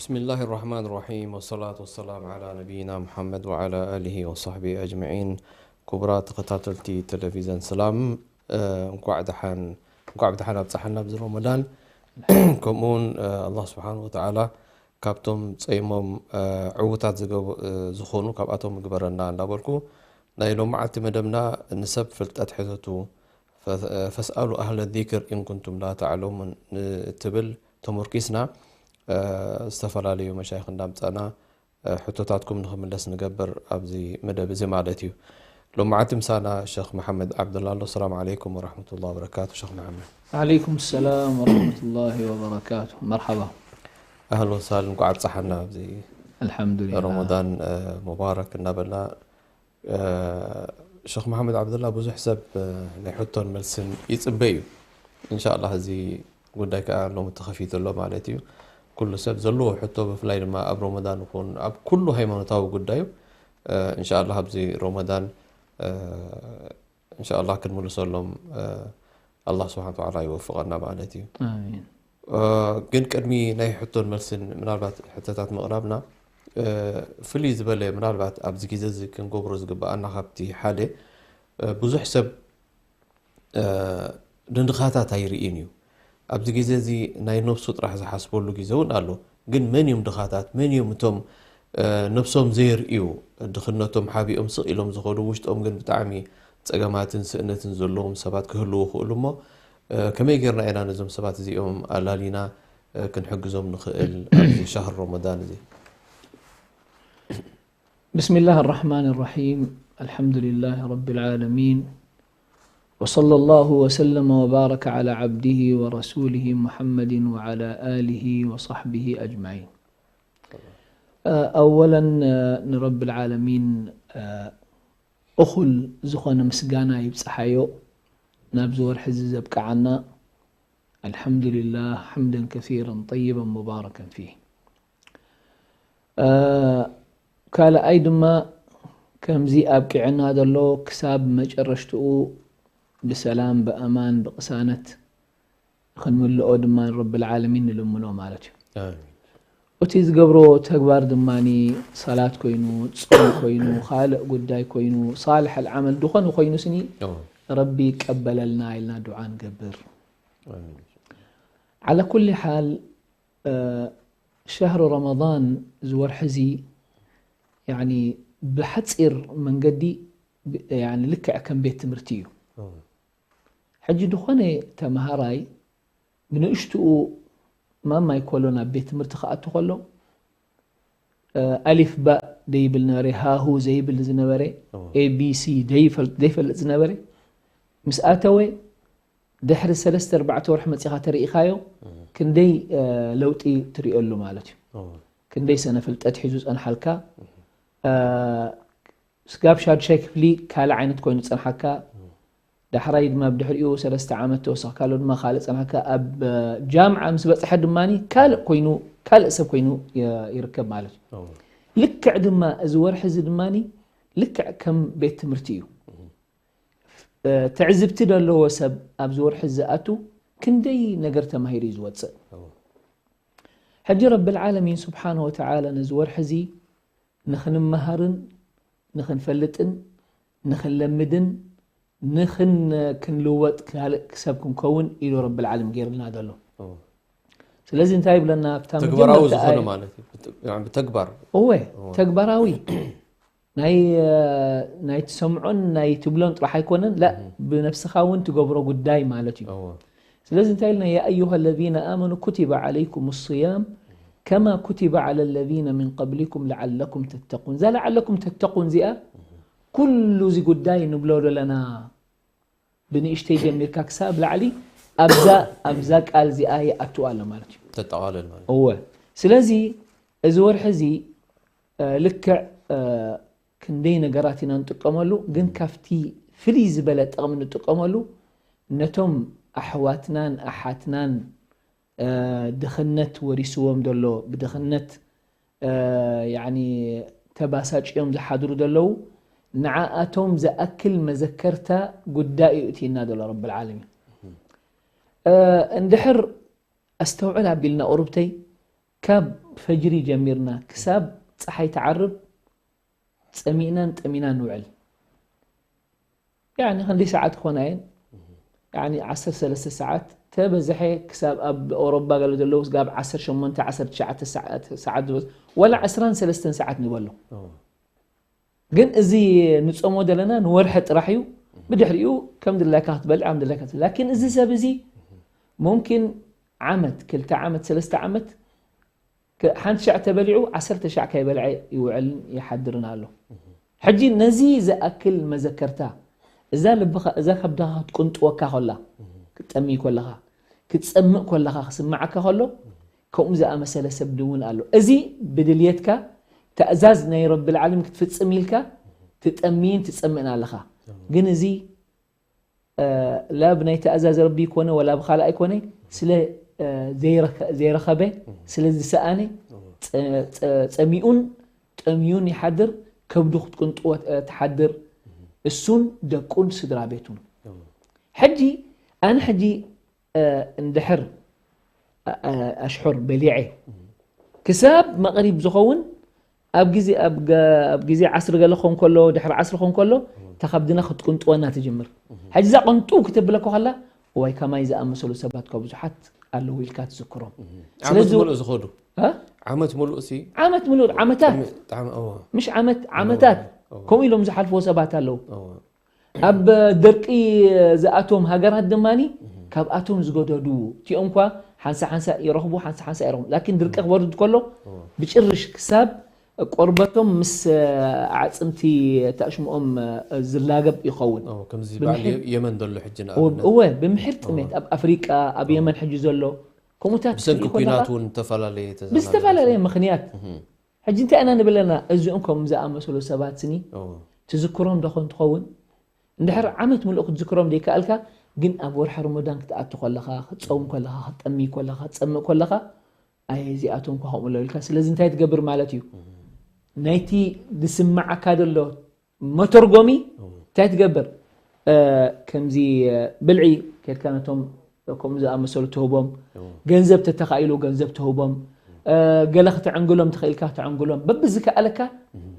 بسم الله الرحمن الرحيم، والصلاة والسلام على نبينا محمد وعلى آله وصحبه أجمعين. ክቡራት ተኸታተልቲ ቴሌቪዝን ሰላም፣ እ፣ እንኳዕ ደሓን፣ እንኳዕ ብደሓን ኣብፀሓና ኣብዚ ረመዳን። ከምኡ እውን፣ እ፣ ኣላህ ስብሓን ወተዓላ ካብቶም ጸይሞም፣ እ፣ ዕዉታት ዝገቡ-፣ እ፣ ዝኾኑ ካብኣቶም ምግበረና እንዳበልኩ፣ ናይ ሎማዓንቲ መደብና ንሰብ ፍልጠት ሕተቱ፣ ፈ-፣ ፈስኣሉ ኣህለ ዚክር ኢን ኩንቱም ላ ተዕለሙን ንትብል ተመርኪስና፣ እ፣ ዝተፈላለዩ መሻይኽ እንዳምጻና፣ እ፣ ሕቶታትኩም ንኽምለስ ንገብር ኣብዚ መደብ እዚ ማለት እዩ። ሎማዓንቲ ምሳና ሸኽ መሓመድ ዓብደላ ኣሎ። ሰላም ዓለይኩም ወረሕመቱላሂ ወበረካቱ፣ ሸኽ መሓመድ። ዓለይኩም ሰላም ወረሕመቱላሂ ወበረካቱ። መርሓባ። ኣህለን ወሳህለን፣ እንኳዕ ኣብፀሓና ኣብዚ ኣልሓምዱሊላህ። ረመዳን፣ እ፣ ሙባረክ እናበልና፣ እ፣ ሸኽ መሓመድ ዓብደላ ብዙሕ ሰብ፣ እ፣ ናይ ሕቶን መልስን ይፅበ እዩ። እንሻላህ እዚ ጉዳይ ከዓ ሎሚ ተኸፊቱ ኣሎ ማለት እዩ። ኩሉ ሰብ ዘለዎ ሕቶ፣ ብፍላይ ድማ ኣብ ረመዳን ይኹን ኣብ ኩሉ ሃይማኖታዊ ጉዳዩ፣ እ፣ እንሻላህ ኣብዚ ረመዳን፣ እ፣ እንሻላህ ክንምልሰሎም፣ እ፣ ኣላህ ስብሓን ወተዓላ ይወፍቐና ማለት እዩ። ኣሚን። እ፣ ግን ቅድሚ ናይ ሕቶን መልስን ምናልባት ሕቶታት ምቕራብና፣ እ፣ ፍልይ ዝበለ ምናልባት ኣብዚ ግዜ እዚ ክንገብሮ ዝግበኣና ካብቲ ሓደ፣ እ፣ ብዙሕ ሰብ፣ እ፣ ንድኻታት ኣይርእን እዩ። ኣብዚ ግዜ እዚ ናይ ነብሱ ጥራሕ ዝሓስበሉ ግዜ እውን ኣሎ። ግን መን እዮም ድኻታት? መን እዮም እቶም፣ እ፣ ነብሶም ዘይርእዩ፣ ድኽነቶም ሓቢኦም ስቕ ኢሎም ዝኸዱ፣ ውሽጦም ግን ብጣዕሚ ጸገማትን ስእነትን ዘለዎም ሰባት ክህልዉ ይኽእሉ እሞ፣ እ፣ ከመይ ጌርና ኢና ነዞም ሰባት እዚኦም ኣላሊና፣ እ፣ ክንሕግዞም ንኽእል ኣብዚ ሻህር ረመዳን እዚ? بسم الله الرحمن الرحيم. الحمد لله رب العالمين. وصلى الله وسلم وبارك على عبده ورسوله محمد وعلى آله وصحبه أجمعين. أولا، ንረቢ العالمين እኹል ዝኾነ ምስጋና ይብጽሓዮ ናብዚ ወርሒ እዚ ዘብቅዓና። الحمد لله حمدا كثيرا طيبا مباركا فيه. ካልኣይ ድማ ከምዚ ኣብቂዕና ዘሎ ክሳብ መጨረሽትኡ ብሰላም ብኣማን ብቕሳነት ክንምልኦ ድማ ንረቢ العالمين ንልምኖ ማለት እዩ። ኣሚን። እቲ ዝገብሮ ተግባር ድማ ሰላት ኮይኑ፣ ጾም ኮይኑ፣ ካልእ ጉዳይ ኮይኑ፣ ሳልሕ العمل ዝኾነ ኮይኑ ስኒ ረቢ ይቀበለልና ኢልና ዱዓ ንገብር። ኣሚን። على كل حال، ሸህሪ ረመዳን እዚ ወርሒ እዚ ያኒ ብሓፂር መንገዲ ብ-፣ ያኒ ልክዕ ከም ቤት ትምህርቲ እዩ። ሕጂ ዝኾነ ተምሃራይ ብንእሽትኡ ማማይ ኮሎ ናብ ቤት ትምህርቲ ክኣቱ ከሎ፣ እ፣ ኣሊፍ ባእ ደይብል ነበረ፣ ሃሁ ዘይብል ዝነበረ፣ ኤ ቢ ሲ ደይፈል-፣ ዘይፈልጥ ዝነበረ፣ ምስ ኣተወ ድሕሪ ሰለስተ ኣርባዕተ ወርሒ መጺኻ ተሪኢኻዮ፣ ክንደይ፣ እ፣ ለውጢ ትሪኦሉ ማለት እዩ። ክንደይ ሰነ ፍልጠት ሒዙ ጸንሓልካ። እ፣ ስጋብ ሻድሻይ ክፍሊ ካልእ ዓይነት ኮይኑ ጸንሓካ። ዳሕራይ ድማ ብድሕሪኡ ሰለስተ ዓመት ተወሰኽካሉ ድማ ካልእ ጸንሓካ። ኣብ ጃምዓ ምስ በጽሐ ድማ ካልእ ኮይኑ፣ ካልእ ሰብ ኮይኑ ይ-፣ ይርከብ ማለት እዩ። ልክዕ ድማ እዚ ወርሒ እዚ ድማ ልክዕ ከም ቤት ትምህርቲ እዩ። እ፣ ትዕዝብቲ ዘለዎ ሰብ ኣብዚ ወርሒ ዝኣቱ ክንደይ ነገር ተማሂሩ እዩ ዝወጽእ። ሕጂ ረቢ العالمين سبحانه وتعالى ነዚ ወርሒ እዚ ንኽንመሃርን ንኽንፈልጥን ንኽንለምድን ንኽን-፣ ክንልወጥ ካልእ ሰብ ክንከውን ኢሉ ረቢ العالمين ገይርልና ዘሎ። እዎ። ስለዚ እንታይ ይብለና? ኣብታ ተግባራዊ መጀመርታ ዝኾነ ኣያ-፣ ማለት እዩ። ብት-፣ ብተግባር። እወ፣ እዎ። ተግባራዊ። ናይ፣ እ፣ ናይ ትሰምዖን ናይ ትብሎን ጥራሕ ኣይኮነን፣ ላ፣ እህ። ብነብስኻ እውን ትገብሮ ጉዳይ ማለት እዩ። እዎ። ስለዚ እንታይ ኢልና? يا أيها الذين آمنوا كتب عليكم الصيام كما كتب على الذين من قبلكم لعلكم تتقون። እዛ لعلكم تتقون እዚኣ ኩሉ እዚ ጉዳይ ንብሎ ዘለና ብንእሽተይ ጀሚርካ ክሳብ ላዕሊ ኣብዛ፣ ኣብዛ ቃል እዚኣ ይኣቱ ኣሎ ማለት እዩ። ተጠቓልል ማለት እዩ። እወ። ስለዚ እዚ ወርሒ እዚ፣ እ፣ ልክዕ፣ እ፣ ክንደይ ነገራት ኢና ንጥቀመሉ፣ ግን ካብቲ ፍልይ ዝበለ ጥቕሚ ንጥቀመሉ ነቶም ኣሕዋትናን ኣሓትናን፣ እ፣ ድኽነት ወሪስዎም ዘሎ፣ ብድኽነት፣ እ፣ ያኒ ተባሳጭዮም ዝሓድሩ ዘለዉ፣ ንዓኣቶም ዝኣክል መዘከርታ ጉዳይ እዩ እትይና ዘሎ ረቢ العالمين። እ፣ እንድሕር ኣስተውዕል ኣቢልና ቁሩብተይ፣ ካብ ፈጅሪ ጀሚርና ክሳብ ፀሓይ ትዓርብ ጸሚእናን ጠሚናን ንውዕል። ያኒ ክንደይ ሰዓት ክኾና እየን? ያኒ ዓሰርተ ሰለስተ ሰዓት ተበዝሐ። ክሳብ ኣብ ኦሮባ ገለ ዘለዉ ስጋብ ዓሰርተ ሸሞንተ ዓሰርተ ትሽዓተ ሰዓት ዝበዝ ወላ ዕስራን ሰለስተን ሰዓት ንበሎ። ግን እዚ ንጾሞ ዘለና ንወርሒ ጥራሕ እዩ። ብድሕሪኡ ከም ድላይካ ክትበልዕ ከም ድላይካ ትብል። ላኪን እዚ ሰብ እዚ ሙምኪን ዓመት ክልተ ዓመት ሰለስተ ዓመት ሓንቲ ሻዕ ተበሊዑ ዓሰርተ ሻዕ ከይበልዐ ይውዕልን ይሓድርን ኣሎ። ሕጂ ነዚ ዝኣክል መዘከርታ እዛ ልብኻ እዛ ከብድኻ ክትቁንጥወካ ከላ፣ ክትጠሚ ከለኻ፣ ክትጸምእ ከለኻ ክስምዓካ ከሎ፣ ከምኡ ዝኣመሰለ ሰብ ድውን ኣሎ። እዚ ብድልየትካ ተእዛዝ ናይ ረብል ዓለሚን ክትፍጽም ኢልካ ትጠምይን ትጸምእን ኣለኻ። ግን እዚ ላ ብናይ ተእዛዝ ረቢ ይኮነ ወላ ብኻልእ ኣይኮነ፣ ስለ ዘይረኸበ፣ ስለ ዝሰኣነ ጸሚኡን ጠምዩን ይሓድር። ከብዱ ክትቅንጥዎ ትሓድር፣ እሱን ደቁን ስድራ ቤቱን። ሕጂ ኣነ ሕጂ እንድሕር ኣሽሑር በሊዐ ክሳብ መቕሪብ ዝኸውን ኣብ ግዜ ኣብ ግዜ ዓስሪ ገለ ክኸውን ከሎ፣ ድሕሪ ዓስሪ ክኸውን ከሎ፣ እታ ከብድና ክትቅንጥወና ትጅምር። ሕጂ እዛ ቅንጥው ክትብለካ ከላ፣ እዋይ፣ ከማይ ዝኣመሰሉ ሰባት እኮ ብዙሓት ኣለዉ ኢልካ ትዝክሮም። ዓመት ስለዚ ሙሉእ ዝኸዱ እ? ዓመት ሙሉእ ሲ ዓመት ሙሉእ፣ ዓመታት፣ ምሽ ዓመት፣ ዓመታት ከምኡ ኢሎም ዝሓልፍዎ ሰባት ኣለዉ። ኣብ ደርቂ ዝኣቶም ሃገራት ድማ ካብኣቶም ዝገደዱ እቲኦም እኳ ሓንሳ ሓንሳ ይረኽቡ፣ ሓንሳ ሓንሳ ይረኽቡ። ላኪን ድርቂ ክወርድ ከሎ ብጭርሽ ክሳብ ቆርበቶም ምስ ኣዕፅምቲ ታሽምኦም ዝላገብ ይኸውን። የመን ዘሎ ሕጂ ንኣብነት እወ፣ ብምሕር ጥሜት ኣብ ኣፍሪቃ ኣብ የመን ሕጂ ዘሎ ከምኡታት ብሰንኪ ትርኢ ከለኻ ኩናት እውን ዝተፈላለየ ተዘናግዑ። ብዝተፈላለየ ምኽንያት ሕጂ እንታይ ኢና ንብል ኣለና? እዚኦም ከም ዝኣመሰሉ ሰባት ስኒ ትዝክሮም ዶ ኾን ትኸውን? እንድሕር ዓመት ምሉእ ክትዝክሮም ዘይከኣልካ፣ ግን ኣብ ወርሒ ረመዳን ክትኣቱ ከለኻ፣ ክትጸውም ከለኻ፣ ክትጠሚ ከለኻ፣ ክትጸምእ ከለኻ፣ ኣየ እዚኣቶም እኳ ከምኡ ኣለዉ ኢልካ። ስለዚ እንታይ ትገብር ማለት እዩ? ናይቲ ዝስምዓካ ዘሎ መተርጎሚ እንታይ ትገብር? ከምዚ ብልዒ ከድካ ነቶም ከምኡ ዝኣመሰሉ ትህቦም፣ ገንዘብ ተተኻኢሉ ገንዘብ ትህቦም፣ ገለ ክትዕንግሎም ትኽእልካ ትዕንግሎም። በብዝከኣለካ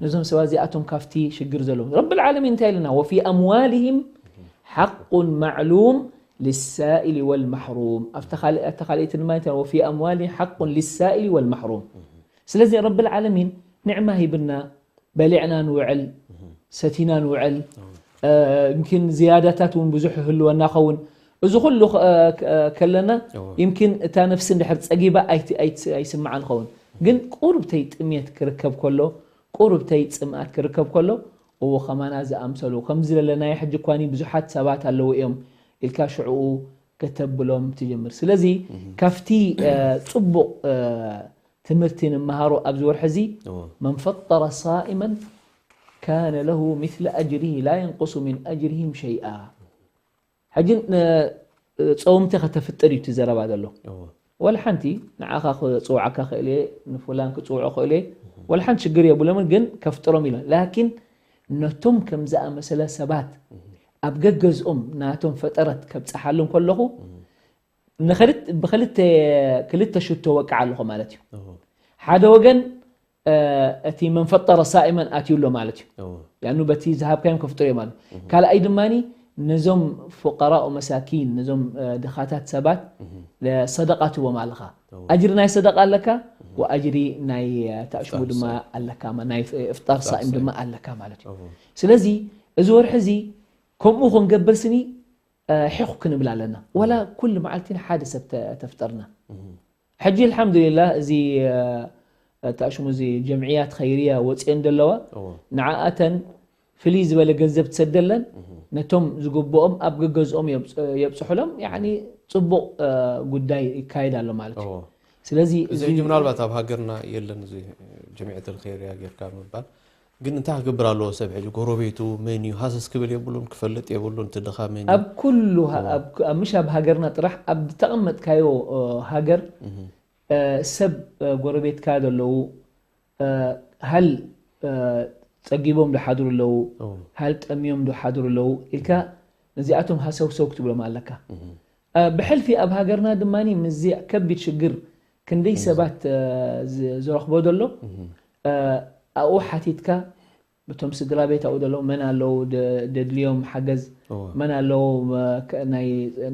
ነዞም ሰባት እዚኣቶም ካብቲ ሽግር ዘለዎም። ረብል ዓለሚን እንታይ ኢልና? وفي أموالهم حق معلوم للسائل والمحروم. ኣብታ ካልእ- ኣብታ ካልኣይቲ ድማ እንታይ? وفي أموالهم حق للسائل والمحروم. ስለዚ ረብል ዓለሚን ንዕማ ሂብና በሊዕና ንውዕል፣ ሰቲና ንውዕል። ይምኪን ዝያዳታት እውን ብዙሕ ይህልወና ኸውን። እዚ ኩሉ ከለና ይምኪን እታ ነፍሲ እንድሕር ፀጊባ ኣይስምዓን ኸውን። ግን ቁሩብተይ ጥምየት ክርከብ ከሎ፣ ቁሩብተይ ፅምኣት ክርከብ ከሎ፣ እዎ ከማና ዝኣምሰሉ ከምዚ ዘለናዮ ሕጂ እኳኒ ብዙሓት ሰባት ኣለዉ እዮም ኢልካ ሽዕኡ ከተብሎም ትጀምር። ስለዚ ካብቲ ፅቡቕ ትምህርቲ ንመሃሮ ኣብዚ ወርሒ እዚ መን ፈጠረ ሳኢመን ካነ ለሁ ሚስለ ኣጅሪሂ ላ የንቁሱ ሚን ኣጅሪሂም ሸይኣ። ሕጂ ጸወምቲ ከተፍጥር እዩ እቲ ዘረባ ዘሎ። ወላ ሓንቲ ንዓኻ ክጽውዓካ ክእል እየ፣ ንፉላን ክጽውዖ ክእል እየ፣ ወላ ሓንቲ ሽግር የብሎምን፣ ግን ከፍጥሮም ኢለን። ላኪን ነቶም ከም ዝኣመሰለ ሰባት ኣብ ገገዝኦም ናቶም ፈጠረት ከብጽሓሉ እንከለኹ ንክልተ ብክልተ ክልተ ሽቶ ወቅዓ ኣለኹ ማለት እዩ። ሓደ ወገን እቲ መን ፈጠረ ሳኢመን ኣትዩ ኣሎ ማለት እዩ። ያኑ በቲ ዝሃብካዮም ከፍጥሩ እዮም ማለት። ካልኣይ ድማ ነዞም ፉቀራኡ መሳኪን ነዞም ድኻታት ሰባት ሰደቃ ትቦም ኣለኻ። ኣጅሪ ናይ ሰደቃ ኣለካ ወኣጅሪ ናይ ተእሽሙ ድማ ኣለካ፣ ናይ እፍጣር ሳኢም ድማ ኣለካ ማለት እዩ። ስለዚ እዚ ወርሒ እዚ ከምኡ ክንገብር ስኒ ሒኹ ክንብል ኣለና። ወላ ኩሉ መዓልቲ ንሓደ ሰብ ተፍጠርና። ሕጂ ኣልሓምዱሊላህ እዚ ተእሽሙ እዚ ጀምዕያት ኸይርያ ወፅየን ዘለዋ ንዓኣተን ፍልይ ዝበለ ገንዘብ ትሰደለን ነቶም ዝግብኦም ኣብ ገገዝኦም የብፅሑሎም። ያኒ ፅቡቕ ጉዳይ ይካየድ ኣሎ ማለት እዩ። ስለዚ እዚ ሕጂ ምናልባት ኣብ ሃገርና የለን እዚ ጀምዕየት ኣልኸይርያ ጌርካ ምባል ግን እንታይ ክገብር ኣለዎ ሰብ ሕጂ ጎረቤቱ መን እዩ ሃሰስ ክብል የብሉን ክፈልጥ የብሉን እቲ ድኻ መን እዩ? ኣብ ኩሉ ኣብ ምሽ ኣብ ሃገርና ጥራሕ ኣብ ዝተቐመጥካዮ ሃገር ሰብ ጎረቤትካ ዘለዉ ሃል ፀጊቦም ዝሓድሩ ኣለዉ፣ ሃል ጠምዮም ዝሓድሩ ኣለዉ ኢልካ ነዚኣቶም ሃሰውሰው ክትብሎም ኣለካ። ብሕልፊ ኣብ ሃገርና ድማ ምዚ ከቢድ ሽግር ክንደይ ሰባት እ፣ ዝ- ዝረኽቦ ዘሎ እ፣ ኣብኡ ሓቲትካ፣ እቶም ስድራ ቤት ኣብኡ ዘለዉ መን ኣለዉ ደ- ደድልዮም ሓገዝ፣ እወ። መን ኣለዉ እ፣ ከ- ናይ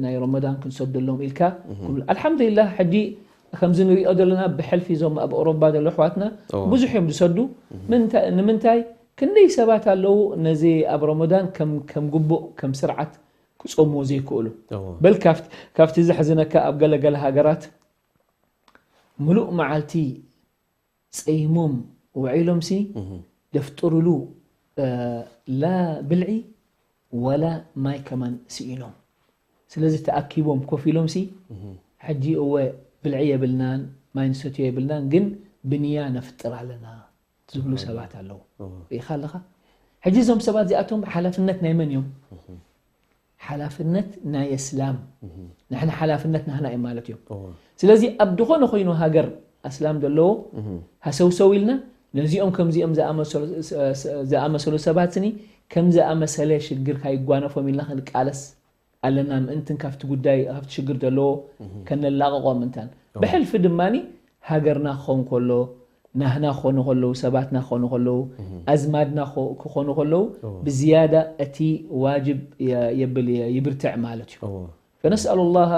ናይ ረመዳን ክንሰደሎም ኢልካ ክብሉ። ኣልሓምዱሊላህ፣ ሕጂ ከምዚ ንሪኦ ዘለና ብሕልፊ እዞም ኣብ ኣውሮባ ዘለዉ ኣሕዋትና እወ። ብዙሕ እዮም ዝሰዱ። ምንታ- ንምንታይ? ክንደይ ሰባት ኣለዉ ነዚ ኣብ ረመዳን ከም ከም ግቡእ ከም ስርዓት ክጾምዎ ዘይክእሉ። እወ። በል ካብቲ ካብቲ ዘሕዝነካ ኣብ ገለ ገለ ሃገራት ምሉእ መዓልቲ ጸይሞም ውዒሎምሲ ደፍጥሩሉ እ፣ ላ ብልዒ ወላ ማይ ከማን ስኢኖም። ስለዚ ተኣኪቦም ኮፍ ኢሎምሲ ሕጂ እወ ብልዒ የብልናን ማይ ንሰትዮ የብልናን፣ ግን ብንያ ነፍጥር ኣለና ዝብሉ ሰባት ኣለዉ። ርኢኻ ኣለኻ? ሕጂ እዞም ሰባት እዚኣቶም ሓላፍነት ናይ መን እዮም? ሓላፍነት ናይ እስላም። ንሕና ሓላፍነት ናህና እዩ ማለት እዮም። ስለዚ ኣብ ዝኾነ ኮይኑ ሃገር ኣስላም ዘለዎ ሃሰውሰው ኢልና ነዚኦም ከምዚኦም ዝኣመሰሉ- ዝኣመሰሉ ሰባት ስኒ ከም ዝኣመሰለ ሽግር ካይጓነፎም ኢልና ክንቃለስ ኣለና። ምእንትን ካብቲ ጉዳይ ካብቲ ሽግር ዘለዎ ከነላቕቖ ምእንታን ብሕልፊ ድማኒ ሃገርና ክኸውን ከሎ ናህና ክኾኑ ከለዉ ሰባትና ክኾኑ ከለዉ ኣዝማድና ክኾኑ ከለዉ ብዝያዳ እቲ ዋጅብ የብል ይብርትዕ ማለት እዩ። فنسأل الله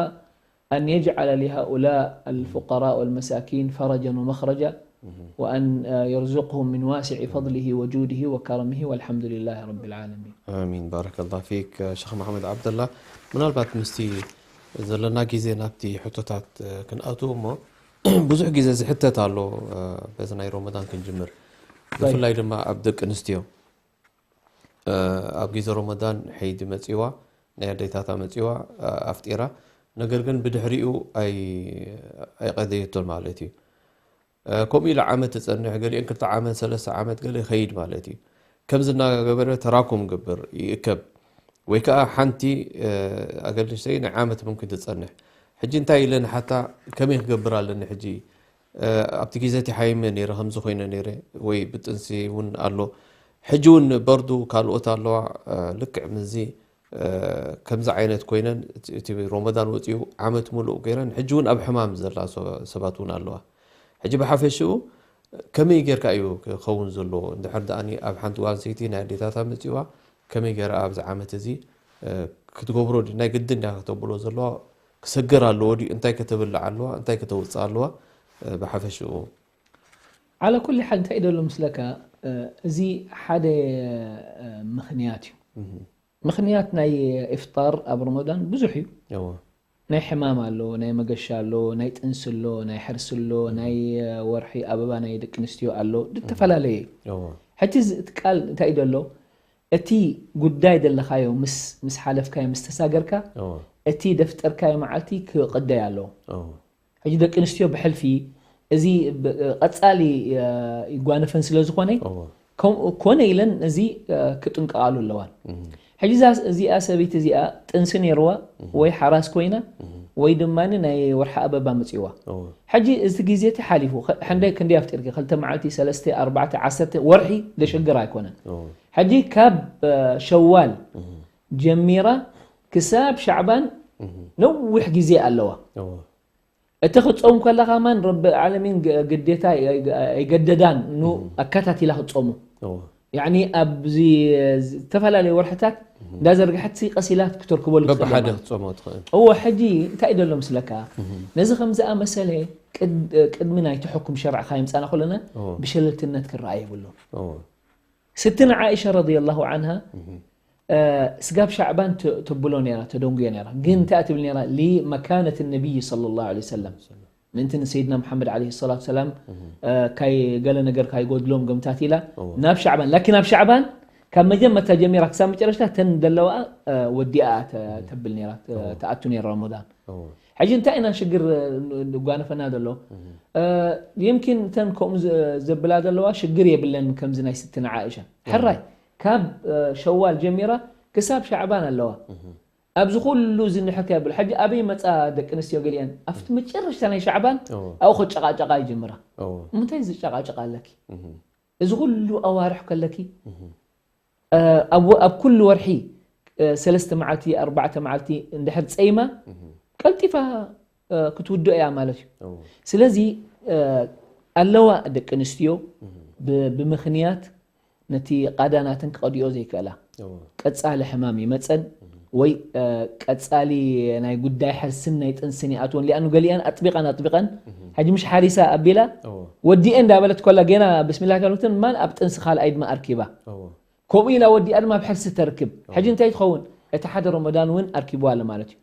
أن يجعل لهؤلاء الفقراء والمساكين فرجا ومخرجا وأن يرزقهم من واسع فضله وجوده وكرمه والحمد لله رب العالمين. ኣሚን ባረከላ ፊክ ሸኽ መሓመድ ዓብደላ። ምናልባት ምስቲ ዘለና ግዜ ናብቲ ሕቶታት ክንኣትው እሞ ብዙሕ ግዜ ዝሕተት ኣሎ በዚ ናይ ሮመዳን ክንጅምር፣ ብፍላይ ድማ ኣብ ደቂ ኣንስትዮ። ኣብ ግዜ ሮመዳን ሐይዲ መጺዋ፣ ናይ ኣዴታታ መጺዋ ኣፍጢራ፣ ነገር ግን ብድሕሪኡ ኣይቀደየቶን ማለት እዩ። ከምኡ ኢሉ ዓመት ትጸንሕ፣ ገሊአን ክልተ ዓመት ሰለስተ ዓመት ገለ ይኸይድ ማለት እዩ። ከምዚ እናገበረ ተራኩም ግብር ይእከብ፣ ወይ ከዓ ሓንቲ ኣገልሽተይ ናይ ዓመት ምምክን ትጸንሕ። ሕጂ እንታይ ኢለ ንሓታ ከመይ ክገብር ኣለኒ ሕጂ? ኣብቲ ግዜ እቲ ሓይመ ነይረ ከምዚ ኮይነ ነይረ፣ ወይ ብጥንሲ እውን ኣሎ። ሕጂ እውን በርዱ ካልኦት ኣለዋ፣ ልክዕ ምዚ ከምዚ ዓይነት ኮይነን እቲ ሮመዳን ወፂኡ ዓመት ሙሉእ ኮይነን ሕጂ እውን ኣብ ሕማም ዘላ ሰባት እውን ኣለዋ። ሕጂ ብሓፈሽኡ ከመይ ጌርካ እዩ ክኸውን ዘለዎ? እንድሕር ደኣ ኣብ ሓንቲ ጓል ኣንስተይቲ ናይ ኣዴታታ መፂዋ ከመይ ገይራ ኣብዚ ዓመት እዚ ክትገብሮ ድዩ? ናይ ግድን ድያ ከተብሎ ዘለዋ? ክሰግር ኣለዎ ድዩ? እንታይ ከተብልዕ ኣለዋ? እንታይ ከተውፅእ ኣለዋ? ብሓፈሽኡ ዓላ ኩሊ ሓል እንታይ ደሎ ምስለካ፣ እዚ ሓደ ምኽንያት እዩ። ምኽንያት ናይ ኢፍጣር ኣብ ረመዳን ብዙሕ እዩ። ናይ ሕማም ኣሎ፣ ናይ መገሻ ኣሎ፣ ናይ ጥንሲ ኣሎ፣ ናይ ሕርሲ ኣሎ፣ ናይ ወርሒ ኣበባ ናይ ደቂ ኣንስትዮ ኣሎ፣ ዝተፈላለየ እዩ። ሕጂ እዚ እቲ ቃል እንታይ እዩ ዘሎ? እቲ ጉዳይ ዘለኻዮ ምስ ምስ ሓለፍካዮ ምስ ተሳገርካ እቲ ደፍጠርካዮ መዓልቲ ክቕደይ ኣለዎ። ሕጂ ደቂ ኣንስትዮ ብሕልፊ እዚ ቀፃሊ ይጓነፈን ስለ ዝኾነ ከምኡ ኮነ ኢለን እዚ ክጥንቀቓሉ ኣለዋን። ሕጂ እዚኣ ሰበይቲ እዚኣ ጥንሲ ነይርዋ ወይ ሓራስ ኮይና ወይ ድማ ናይ ወርሒ ኣበባ መፅዋ። ሕጂ እዚ ግዜ እቲ ሓሊፉ ሕንደይ ክንደይ ኣፍጢርኪ ክልተ መዓልቲ ሰለስተ ኣርባዕተ ዓሰርተ ወርሒ ዘሸግር ኣይኮነን። ሕጂ ካብ ሸዋል ጀሚራ ክሳብ ሻዕባን ነዊሕ ግዜ ኣለዋ። እቲ ክትጾም ከለኻ ማን ረቢ ዓለሚን ግዴታ ኣይገደዳን ኑ ኣካታቲላ ክትጾሙ። ያኒ ኣብዚ ዝተፈላለዩ ወርሕታት እንዳዘርግሐት ቀሲላት ክተርክበሉ በብሓደ ክትጾሞ ትኽእል። እዎ ሕጂ እንታይ ደሎ ምስለካ ነዚ ከም ዝኣመሰለ ቅድሚ ናይቲ ሕኩም ሸርዕኻ ይምጻና ከለና ብሸለልትነት ክረኣ የብሉ። ስትና ዓኢሻ ረዲየላሁ ዓንሃ ስጋብ ሻዕባን ትብሎ ነራ ተደንጉያ ነራ ግን እንታይ ትብል ነራ ሊመካነት ነቢይ صلى الله عليه وسلم ምእንቲ ንሰይድና መሓመድ ዓለይሂ ሰላቱ ሰላም ካይ ገለ ነገር ካይጎድሎም ገምታት ኢላ ናብ ሻዕባን ላኪን ኣብ ሻዕባን ካብ መጀመርታ ጀሚራ ክሳብ መጨረሽታ ተን ዘለዋ ወዲኣ ተብል ነራ ተኣቱ ነራ ረመዳን ሕጂ እንታይ ኢና ሽግር ጓነፈና ዘሎ يمكن እተን ከምኡ ዘብላ ዘለዋ ሽግር የብለን ከምዚ ናይ ስትና ዓኢሻ ሕራይ ካብ ሸዋል ጀሚራ ክሳብ ሻዕባን ኣለዋ ኣብዚ ኩሉ እዚ ንሕከ የብል ሕጂ ኣበይ መፃ ደቂ ኣንስትዮ ገሊአን ኣብቲ መጨረሽታ ናይ ሻዕባን ኣብኡ ከጨቃጨቃ ይጅምራ ምንታይ ዝጨቃጨቃ ኣለኪ እዚ ኩሉ ኣዋርሕ ከለኪ ኣብ ኩሉ ወርሒ ሰለስተ መዓልቲ ኣርባዕተ መዓልቲ እንድሕር ፀይማ ቀልጢፋ ክትውድኦ እያ ማለት እዩ። ስለዚ ኣለዋ ደቂ ኣንስትዮ ብምኽንያት ነቲ ቃዳ ናተን ክቐድኦ ዘይክእላ፣ ቀጻሊ ሕማም ይመጸን ወይ ቀጻሊ ናይ ጉዳይ ሕርስን ናይ ጥንስን ይኣትወን። ሊኣኑ ገሊኣን ኣጥቢቐን ኣጥቢቐን ሕጂ ምሽ ሓሪሳ ኣቢላ ወዲኤ እንዳበለት ኮላ ገና ብስሚላ ከልትን ማን ኣብ ጥንሲ ካልኣይ ድማ ኣርኪባ ከምኡ ኢላ ወዲኣ ድማ ኣብ ሕርሲ ተርክብ። ሕጂ እንታይ ትኸውን? እቲ ሓደ ረመዳን እውን ኣርኪብዋ ኣሎ ማለት እዩ።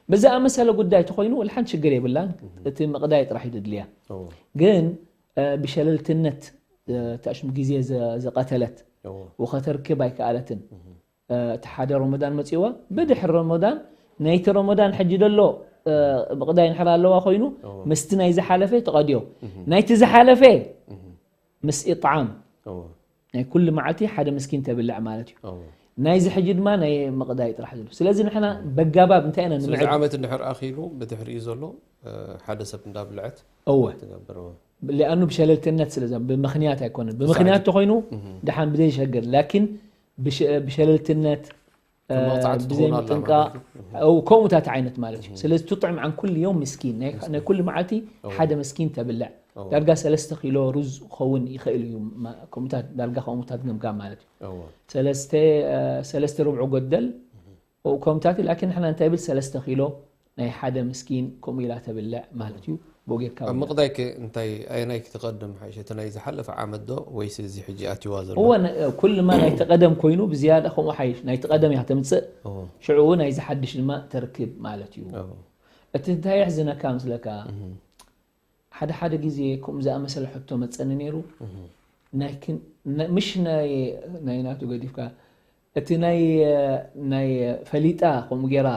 ብዝኣመሰለ ጉዳይ ተኾይኑ ወላ ሓንቲ ሽግር የብላን። እቲ ምቕዳይ ጥራሕ እዩ ድድልያ። ግን ብሸለልትነት ተሽም ግዜ ዘቐተለት ወኸተርክብ ኣይከኣለትን። እቲ ሓደ ረመዳን መፅዋ ብድሕሪ ረመዳን ናይቲ ረመዳን ሕጂ ደሎ ምቕዳይ ንሕር ኣለዋ ኮይኑ ምስቲ ናይ ዝሓለፈ ተቐድዮ ናይቲ ዝሓለፈ ምስ ኢጥዓም ናይ ኩሉ መዓልቲ ሓደ ምስኪን ተብልዕ ማለት እዩ። ናይዚ ሕጂ ድማ ናይ ምቕዳይ ጥራሕ ዘሎ። ስለዚ ንሕና በጋባብ እንታይ ኢና ንምዕድ? ዓመት እንድሕር ኣኺሉ ብድሕሪኡ ዘሎ ሓደ ሰብ እንዳብልዐት እወ ትገብር። ሊኣኑ ብሸለልትነት ስለ ዘ-፣ ብምኽንያት ኣይኮነን። ብምኽንያት ተኾይኑ ደሓን ብዘይሸግር፣ ላኪን ብሸ-፣ ብሸለልትነት፣ መቕጻዕቲ ብዘይ ትኸውን ኣላ ምጥንቃቕ፣ ማለት እዩ። ከምኡታት ዓይነት ማለት እዩ። ስለዚ ትጥዕም ዓን ኩሉ ዮም ምስኪን፣ ናይ፣ ናይ ኩሉ መዓልቲ ሓደ ምስኪን ተብልዕ። ዳርጋ ሰለስተ ኪሎ ሩዝ ክኸውን ይኽእል እዩ። ማ-፣ ከምኡታት፣ ዳርጋ ከምኡታት ገምጋም ማለት እዩ። ሰለስተ፣ ሰለስተ ርብዑ ጎደል ከምኡታት እዩ። ላኪን ንሕና እንታይ ብል፣ ሰለስተ ኪሎ ናይ ሓደ ምስኪን ከምኡ ኢላ ተብልዕ ማለት እዩ። ብኡ ጌርካ ኣብ ብልዕ። ምቕዳይ ከ እንታይ፣ ኣየናይ ክትቐድም ሓይሽ? እቲ ናይ ዝሓለፈ ዓመት ዶ ወይስ እዚ ሕጂ ኣትይዋ ዘሎ? እወ፣ ነ-፣ ኩሉ ማ ናይ ተቐደም ኮይኑ ብዝያዳ ከምኡ ሓይሽ። ናይ ተቐደም እያ ተምጽእ። እወ። ሽዑ ናይ ዝሓድሽ ድማ ተርክብ ማለት እዩ። እወ። እቲ እንታይ የሕዝነካ ምስለካ? እህ። ሓደ ሓደ ግዜ ከምኡ ዝኣመሰለ ሕቶ መጸኒ ነይሩ። እህ። ናይ ክን-፣ ነ-፣ ምሽ ናይ፣ ናይ ናቱ ገዲፍካ፣ እቲ ናይ፣ ናይ ፈሊጣ ከምኡ ጌራ፣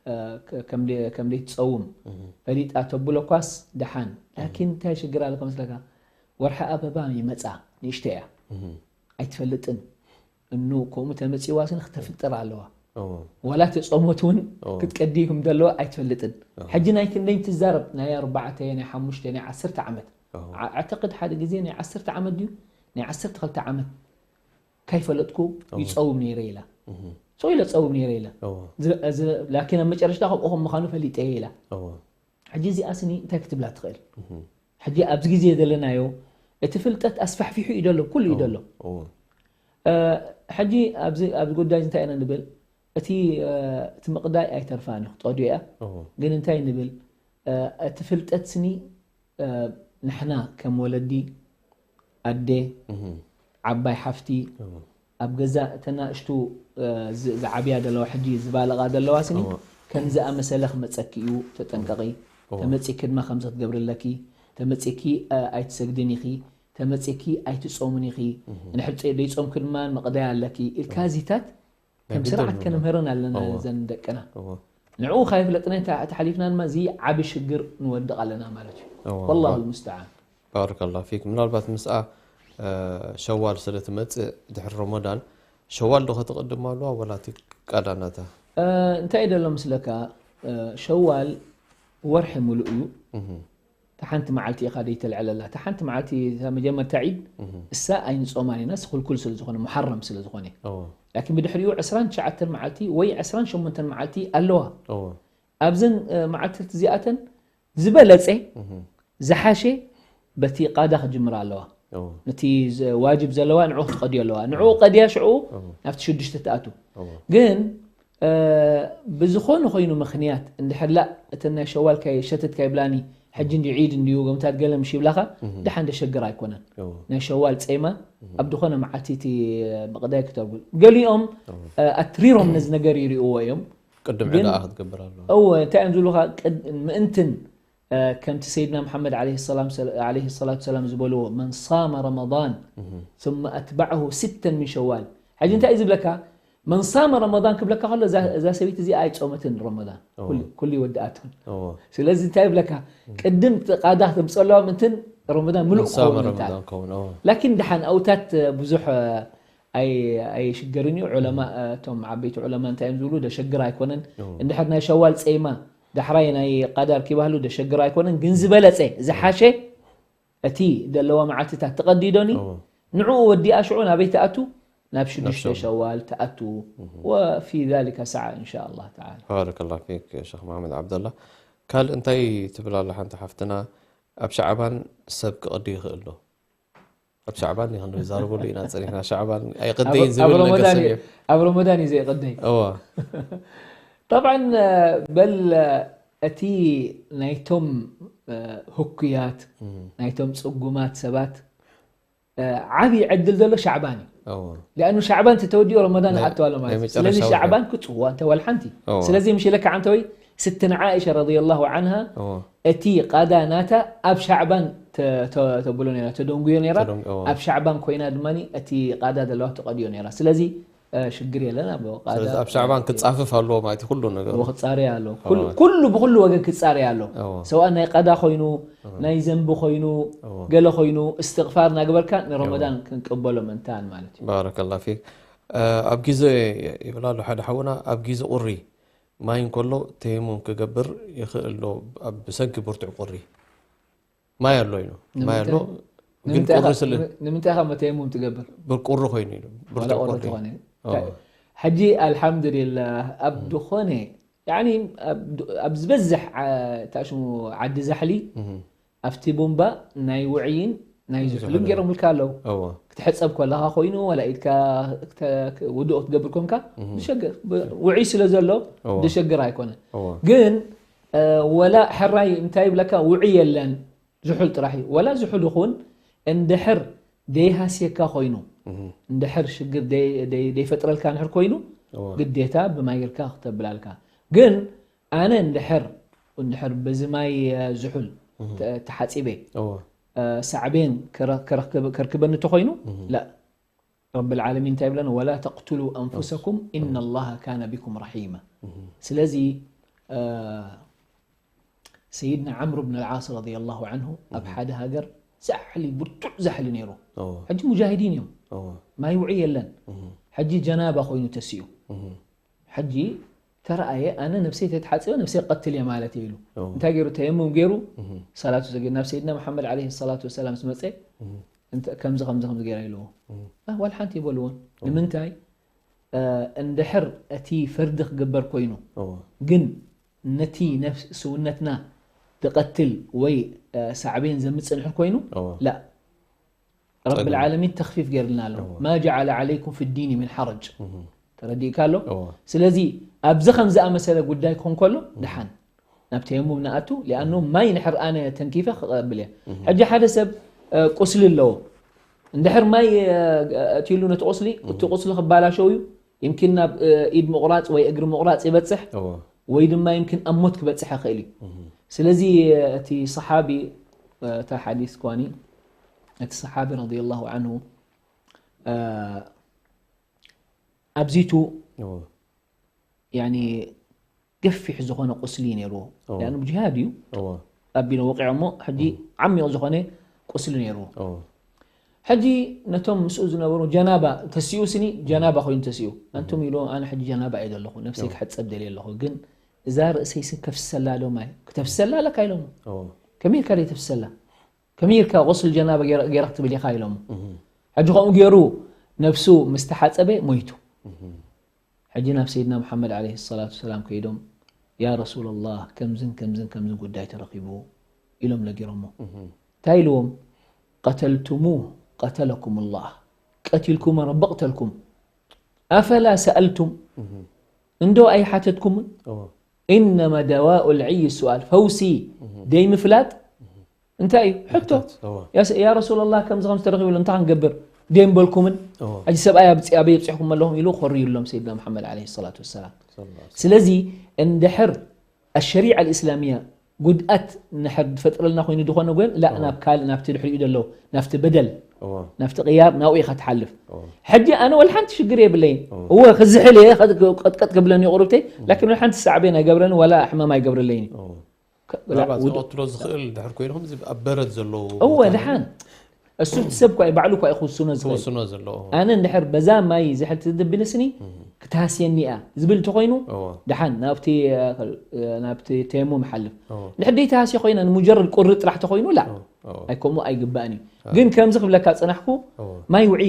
እ፣ ከ-፣ ከም ደ-፣ ከም ደይትጸውም እህ። ፈሊጣ ተብሎ ኳስ ደሓን። እህ። ላኪን እንታይ ሽግር ኣሎ ከመስለካ? ወርሒ ኣበባ ይመጻ፣ ንእሽተይ እያ። እህ። ኣይትፈልጥን። እኑ ከምኡ ተመጺዋ ስኒ ክትፍጥር ኣለዋ። እዎ። ዋላ ተጾሞት እውን እዎ። ክትቀዲ ከም ዘለዎ ኣይትፈልጥን። እዎ። ሕጂ ናይ ክንደይ ትዛረብ? ናይ ኣርባዕተ፣ ናይ ሓሙሽተ፣ ናይ ዓሰርተ ዓመት። እዎ። ዓ-፣ ኣዕተቅድ ሓደ ግዜ ናይ ዓሰርተ ዓመት ድዩ? ናይ ዓሰርተ ክልተ ዓመት ካይፈለጥኩ እዎ። ይጸውም ነይረ ኢላ። እህ። ሰው ኢለ ጸውም ነይረ ኢላ። እዎ። ዝ-፣ ዝ-፣ ላኪን ኣብ መጨረሽታ ከምኡ ከም ምዃኑ ፈሊጠ እየ ኢላ። እዎ። ሕጂ እዚኣ ስኒ እንታይ ክትብላ ትኽእል? እህ። ሕጂ ኣብዚ ግዜ ዘለናዮ እቲ ፍልጠት ኣስፋሕፊሑ እዩ ደሎ፣ ኩሉ እዩ ደሎ። እዎ። እ፣ ሕጂ ኣብዚ፣ ኣብዚ ጉዳይ እንታይ ኢና ንብል? እቲ፣ እ፣ እቲ ምቕዳይ ኣይተርፋን እዩ፣ ክትቐድዮ እያ። እዎ። ግን እንታይ ንብል? እ፣ እቲ ፍልጠት ስኒ፣ እ፣ ንሕና ከም ወለዲ፣ ኣደ፣ እህ። ዓባይ ሓፍቲ፣ እዎ። ኣብ ገዛ እተን ንኣሽቱ፣ እ፣ ዝ-፣ ዝዓብያ ዘለዋ፣ ሕጂ ዝባለቓ ዘለዋ ስኒ፣ እዎ። ከም ዝኣመሰለ ክመጸኪ እዩ፣ ተጠንቀቒ። እዎ። ተመጺኪ ድማ ከምዚ ክትገብሪ ኣለኪ። ተመጺኪ፣ እ፣ ኣይትሰግድን ኢኺ። ተመጺኪ ኣይትጾምን ኢኺ። እህ። እንድሕር ጸ-፣ ደይጾምኪ ድማ መቕደያ ኣለኪ። ኢልካ እዎ። እዚታት ናይ ከም ግድን ስርዓት እዎ። ከነምህረን ኣለና እዎ። ዘን ደቅና። እዎ። ንዕኡ ካይፍለጥና እንተ ተሓሊፍና ድማ እዚ ዓቢ ሽግር ንወድቕ ኣለና ማለት እዩ። እዎ። ወላሁ ባ-፣ ልሙስተዓን። ባረከላሁ ፊክ። ምናልባት ምስኣ፣ እ፣ ሸዋል ስለ ትመጽእ ድሕሪ ረመዳን፣ ሸዋል ዶ ከተቐድማ ኣለዋ ወላ እቲ ቃዳ ናታ? እ፣ እንታይ ደሎ ምስለካ፣ እ፣ ሸዋል ወርሒ ሙሉእ እዩ። እህ። እታ ሓንቲ መዓልቲ ኢኻ ደይተልዕለላ። እታ ሓንቲ መዓልቲ፣ እታ መጀመርታ ዒድ፣ እህ። እሳ ኣይንጾማን ኢና፣ ስኹልኩል ስለ ዝኾነ፣ ሙሓረም ስለ ዝኾነ። እዎ። ላኪን ብድሕሪኡ ዕስራን ትሽዓተን መዓልቲ ወይ ዕስራን ሸሞንተን መዓልቲ ኣለዋ። እዎ። ኣብዘን፣ እ፣ መዓልትታት እዚኣተን ዝበለጸ፣ እህ። ዝሓሸ በቲ ቃዳ ክጅምራ ኣለዋ። እዎ። ነቲ ዘ-፣ ዋጅብ ዘለዋ ንዑ ክትቀድዮ ኣለዋ። ንዑ እዎ። ቀድያ ሽዑ እዎ። ናብቲ ሽዱሽተ ትኣቱ። እዎ። ግን፣ እ፣ ብዝኾነ ኮይኑ ምኽንያት እንድሕር ላ እተን ናይ ሸዋል ካይ-፣ ሸተት ካይብላኒ፣ ሕጂ እንዲ ዒድ እንዲዩ፣ ገምታት ገለ ምሽ ይብላኻ፣ እህ። ደሓን ደሸግር ኣይኮነን። እዎ። ናይ ሸዋል ጼማ እህ። ኣብ ዝኾነ መዓልቲ እቲ ምቕዳይ ክተብሉ። ገሊኦም፣ እዎ። እ፣ ኣትሪሮም ነዚ ነገር ይርእዎ እዮም። ቅድም ግን ዕዳኣ ክትገብር ኣለዋ። እወ፣ እንታይ እዮም ዝብሉኻ? ቅድ-፣ ምእንትን እ፣ ከምቲ ሰይድና መሓመድ ዓለይሂ ሰላም፣ ሰለ-፣ ዓለይሂ ሰላቱ ሰላም ዝበልዎ፣ "መን ሳመ ረመዳን እህ። ثم أتبعه ستا من شوال." ሕጂ እንታይ እዩ ዝብለካ? "መን ሳመ ረመዳን" ክብለካ ከሎ፣ እዛ፣ እዛ ሰበይቲ እዚኣ ኣይጾመትን ረመዳን። እዎ። ኩሉ፣ ኩሉ ይወድኣትን። እዎ። ስለዚ እንታይ ይብለካ? ቅድም እቲ ቃዳ ተምጽኦ ኣለዋ፣ ምእንትን ረመዳን ምሉእ መን ሳመ ክኸውን እንታ። ረመዳን ክኸውን፣ እዎ። ላኪን ደሓን ኣውታት ብዙሕ፣ እ፣ ኣይ-፣ ኣይሽገርን እዩ። ዑለማ፣ እ፣ እቶም ዓበይቲ ዑለማ እንታይ እዮም ዝብሉ? ደሸግር ኣይኮነን። እዎ። እንድሕር ናይ ሸዋል ጼማ ዳሕራይ ናይ ቃዳ ኣርኪባሉ ደሸግር ኣይኮነን፣ ግን ዝበለጸ፣ ዝሓሸ፣ እቲ ደለዋ መዓልትታት ተቐዲዶኒ፣ እዎ። ንዕኡ ወዲኣ ሽዑ ናበይ ትኣቱ? ናብ ናብ ሽዱሽተ ሸዋል። ሸዋል ትኣቱ። እህ። وفي ذلك سعة إن شاء الله تعالى። ባረከላሁ ፊክ ሸኽ መሓመድ ዓብደላ። ካልእ እንታይ ትብል ኣላ ሓንቲ ሓፍትና? ኣብ ሻዕባን ሰብ ክቕዲ ይኽእል ዶ? ኣብ ሻዕባን ክንዛረበሉ ኢና ጸኒሕና። ሻዕባን ኣይቕደይን ኣብ ዝብል ነገር ረመዳን ሰብ እዩ። እዩ። ኣብ ረመዳን እዩ ዘይቕደይ። እዋ طبعا በል እቲ ናይቶም ህኩያት ናይቶም ጽጉማት ሰባት ዓብዪ ዕድል ዘሎ ሻዕባን እዩ። እዋ لأنه ሻዕባን ተተወዲኡ ረመዳን ናይ- ኣተዋሎ ናይ ማለት እዩ። መጨረሻ ስለዚ ወርሒ። ሻዕባን ክጽዋ እንተ ዋልሓንቲ እዋ። ስለዚ ምሽ ኢለካ ዓንተወይ ስትነ ዓኢሻ ረضي الله عنها እዋ እቲ ቃዳ ናታ ኣብ ሻዕባን ተ- ተ- ተብሎ ነራ ተደንጉዮ ነራ ተደንጉ- እዋ። ኣብ ሻዕባን ኮይና ድማ እቲ ቃዳ ዘለዋ ተቐድዮ ነራ። ስለዚ እ፣ ሽግር የለን ኣብ ቃዳ ስለዚ ኣብ ሻዕባን ክጻፍፍ ኣለዎ ማለት እዩ ኩሉ ነገሩ። ክጻረይ ኣሎ። ኩሉ ኩሉ ብኩሉ ወገን ክጻረይ ኣሎ። እዋ ሰዋእ ናይ ቀዳ ኮይኑ ናይ ዘንቢ ኮይኑ እዋ ገለ ኮይኑ እስትቕፋር እናገበርካ ንረመዳን ክንቅበሎ ምእንታን ማለት እዩ። ባረከላ ፊክ። እ፣ ኣብ ግዜ ይብል ኣሎ ሓደ ሓውና፣ ኣብ ግዜ ቁሪ ማይ እንከሎ ተየሙም ክገብር ይኽእል ዶ? ኣብ ብሰንኪ ብርቱዕ ቁሪ ማይ ኣሎ ኢሉ። ማይ ኣሎ ግን ንምንታይ ቁሪ ኢኻ- ስለ ንምንታይ ኢኻ መተየሙም ትገብር? ብቁሪ ኮይኑ ኢሉ። ዋላ ብርቱዕ ቁሪ ቁሪ። ተኾነ እዋ ሕጂ ኣልሓምዱሊላህ ኣብ ዝኾነ ያኒ ኣብ- ኣብ ዝበዝሕ ዓ- ታሽሙ ዓዲ ዛሕሊ እህ። ኣብቲ ቡምባ ናይ ውዕይን ናይ ዝሑልን ገይሮምልካ ኣለዉ። እዋ ክትሕፀብ ከለኻ ኮይኑ ዋላ ኢድካ ክተ- ውዱእ ክትገብር ኮንካ ዝሸግር ብ- ውዕይ ስለ ዘሎ እዋ። ዝሸግር ኣይኮነ። እዋ ግን እ፣ ወላ ሕራይ እንታይ ይብለካ ውዕይ የለን ዝሑል ጥራሕ እዩ። ወላ ዝሑል ይኹን እንድሕር ደይሃስየካ ኮይኑ እህ። እንድሕር ሽግር ደይ- ደይ- ደይፈጥረልካ እንድሕር ኮይኑ እዋ ግዴታ ብማይ ጌርካ ክተብላልካ። ግን ኣነ እንድሕር እንድሕር በዚ ማይ እ፣ ዝሑል ተ- ተሓፂበ እዋ እ፣ ሳዕቤን ከረ- ከረክብ- ከርክበኒ ተኮይኑ ላ ረብ ልዓለሚን እንታይ ይብለና? ولا تقتلوا أنفسكم إن الله كان بكم رحيما። ስለዚ እ፣ ሰይድና ዓምር ብን ልዓስ ረዲ ላሁ ዓንሁ ኣብ ሓደ ሃገር ዛሕሊ ብርቱዕ ዛሕሊ ነይሩ። እዋ ሕጂ ሙጃሂዲን እዮም። እዋ ማይ ውዒ የለን። ሕጂ ጀናባ ኮይኑ ተስኡ። ሕጂ ተረኣየ ኣነ ነብሰይ ተትሓፂበ ነብሰይ ቀትል እየ ማለት እየ ኢሉ። እንታይ ገይሩ? ተየሙም ገይሩ ሰላቱ ዘገ ናብ ሰይድና መሓመድ ዓለይሂ ሰላቱ ወሰላም ዝመፀ እንተ- ከምዚ ከምዚ ከምዚ ገይረ ኢልዎ። እ፣ ዋላ ሓንቲ ይበልዎን። ንምንታይ እ፣ እንድሕር እቲ ፈርዲ ክግበር ኮይኑ እዋ ግን ነቲ ነፍስ ስውነትና ዝቐትል ወይ እ፣ ሳዕቤን ዘምፅእ እንድሕር ኮይኑ እዋ ላ ረብ ልዓለሚን ተኽፊፍ ገይርልና ኣሎ። ما جعل عليكم في الدين من حرج። ተረዲእካ ኣሎ። እዋ ስለዚ ኣብዚ ከም ዝኣመሰለ ጉዳይ ክኾን ከሎ ድሓን ናብ ተየሙም ንኣቱ። ሊኣኖ ማይ ንሕር ኣነ ተንኪፈ ክቐብል እየ። ሕጂ ሓደ ሰብ እ፣ ቁስሊ ኣለዎ። እንድሕር ማይ እ፣ ኣትዩሉ ነቲ ቁስሊ እቲ ቁስሊ ክባላሸው እዩ። ይምኪን ናብ እ፣ ኢድ ምቑራፅ ወይ እግሪ ምቑራፅ ይበፅሕ እዋ ወይ ድማ ይምኪን ኣብ ሞት ክበፅሕ ይኽእል እዩ። ስለዚ እ፣ እቲ ሰሓቢ እ፣ እታ ሓዲስ ኳኒ እቲ ሰሓቢ ረዲ ላሁ ዓንሁ እ፣ ኣብዚቱ እዋ ያኒ ገፊሕ ዝኾነ ቁስሊ ነይርዎ። እዎ። ያኒ ጅሃድ እዩ እዎ ኣቢሎ ወቂዖሞ ሕጂ ዓሚቕ ዝኾነ ቁስሊ ነይርዎ። እዎ ሕጂ ነቶም ምስኡ ዝነበሩ ጀናባ ተሲኡ ስኒ ጀናባ ኮይኑ ተሲኡ። ኣንቱም ኢሉ ኣነ ሕጂ ጀናባ እየ ዘለኹ ነብሰይ ክሕጸብ ደልየ ኣለኹ ግን እዛ ርእሰይ ስን ከፍሰላ ዶ ማይ ክተፍሰላ ኣለካ ኢሎሞ። እዎ ከመይ ኢልካ ደይ ተፍሰላ ከመይ ኢልካ ቁስል ጀናባ ገይረ- ገይረ ክትብል ኢኻ ኢሎሞ። ሕጂ ከምኡ ገይሩ ነብሱ ምስ ተሓጸበ ሞይቱ። ሕጂ ናብ ሰይድና መሓመድ ዓለይሂ ሰላቱ ወሰላም ከይዶም ያ ረሱለላህ ከምዝን ከምዝን ከምዝን ጉዳይ ተረኺቡ ኢሎም ነጊሮሞ። እንታይ ኢልዎም? ቀተልቱሙህ ቀተለኩም ላህ ቀቲልኩም ረቢ ቅተልኩም ኣፈላ ሰኣልቱም እንዶ ኣይሓተትኩምን? እዎ ኢነማ ደዋኡ ልዕይ ሱኣል ፈውሲ ደይ ምፍላጥ እንታይ እዩ ሕቶ? እዎ ያ ስ- ያ ረሱላላህ ከምዚ ከምዚ ተረኺቡ ኣሎ እንታይ ክንገብር ደይ ምበልኩምን? እዎ ሕጂ ሰብኣይ ኣብ- ኣበይ ኣብፂሕኩም ኣለኹም ኢሉ ኮርዩሎም ሰይድና መሓመድ ዓለይሂ ሰላቱ ወሰላም። ሰለላሁ ስለዚ እንድሕር ኣሸሪዓ ልእስላሚያ ጉድኣት እንድሕር ዝፈጥረልና ኮይኑ ዝኾነ ጎን ላ ናብ ካልእ ናብቲ ድሕሪኡ ዘሎ ናብቲ በደል እዎ ናብቲ ቅያር ናብኡ ኢኻ ትሓልፍ። እዎ ሕጂ ኣነ ወላ ሓንቲ ሽግር የብለይን። እወ ክዝሕል እየ ከ- ቀጥቀጥ ክብለኒ ቁርብተይ ላኪን ወላ ሓንቲ ሳዕቤን ኣይገብረኒ ዋላ ሕማም ኣይገብረለይን እዩ። እዎ ከ- ምናልባት ውድ- ክቐትሎ ዝኽእል ድሕር ኮይኑ ከምዚ ኣብ በረድ ዘለዉ እወ ቦታ ድሓን እሱ እቲ ሰብ እኳ ባዕሉ እኳ እዩ ክውስኖ ዝኽእል። ክውስኖ ዘለዎ ኣነ እንድሕር በዛ ማይ ዝሕል ትድብልስኒ ክትሃስየኒ እያ ዝብል እንተኮይኑ እዎ ድሓን ናብቲ ናብቲ ተየሙም ይሓልፍ። እዎ ድሕር ደይ ተሃስየ ኮይና ንሙጀረድ ቁሪ ጥራሕ ተኮይኑ ላ እዎ ኣይከምኡ ኣይግባእን እዩ። ግን ከምዚ ክብለካ ፅናሕኩ እዎ ማይ ውዒ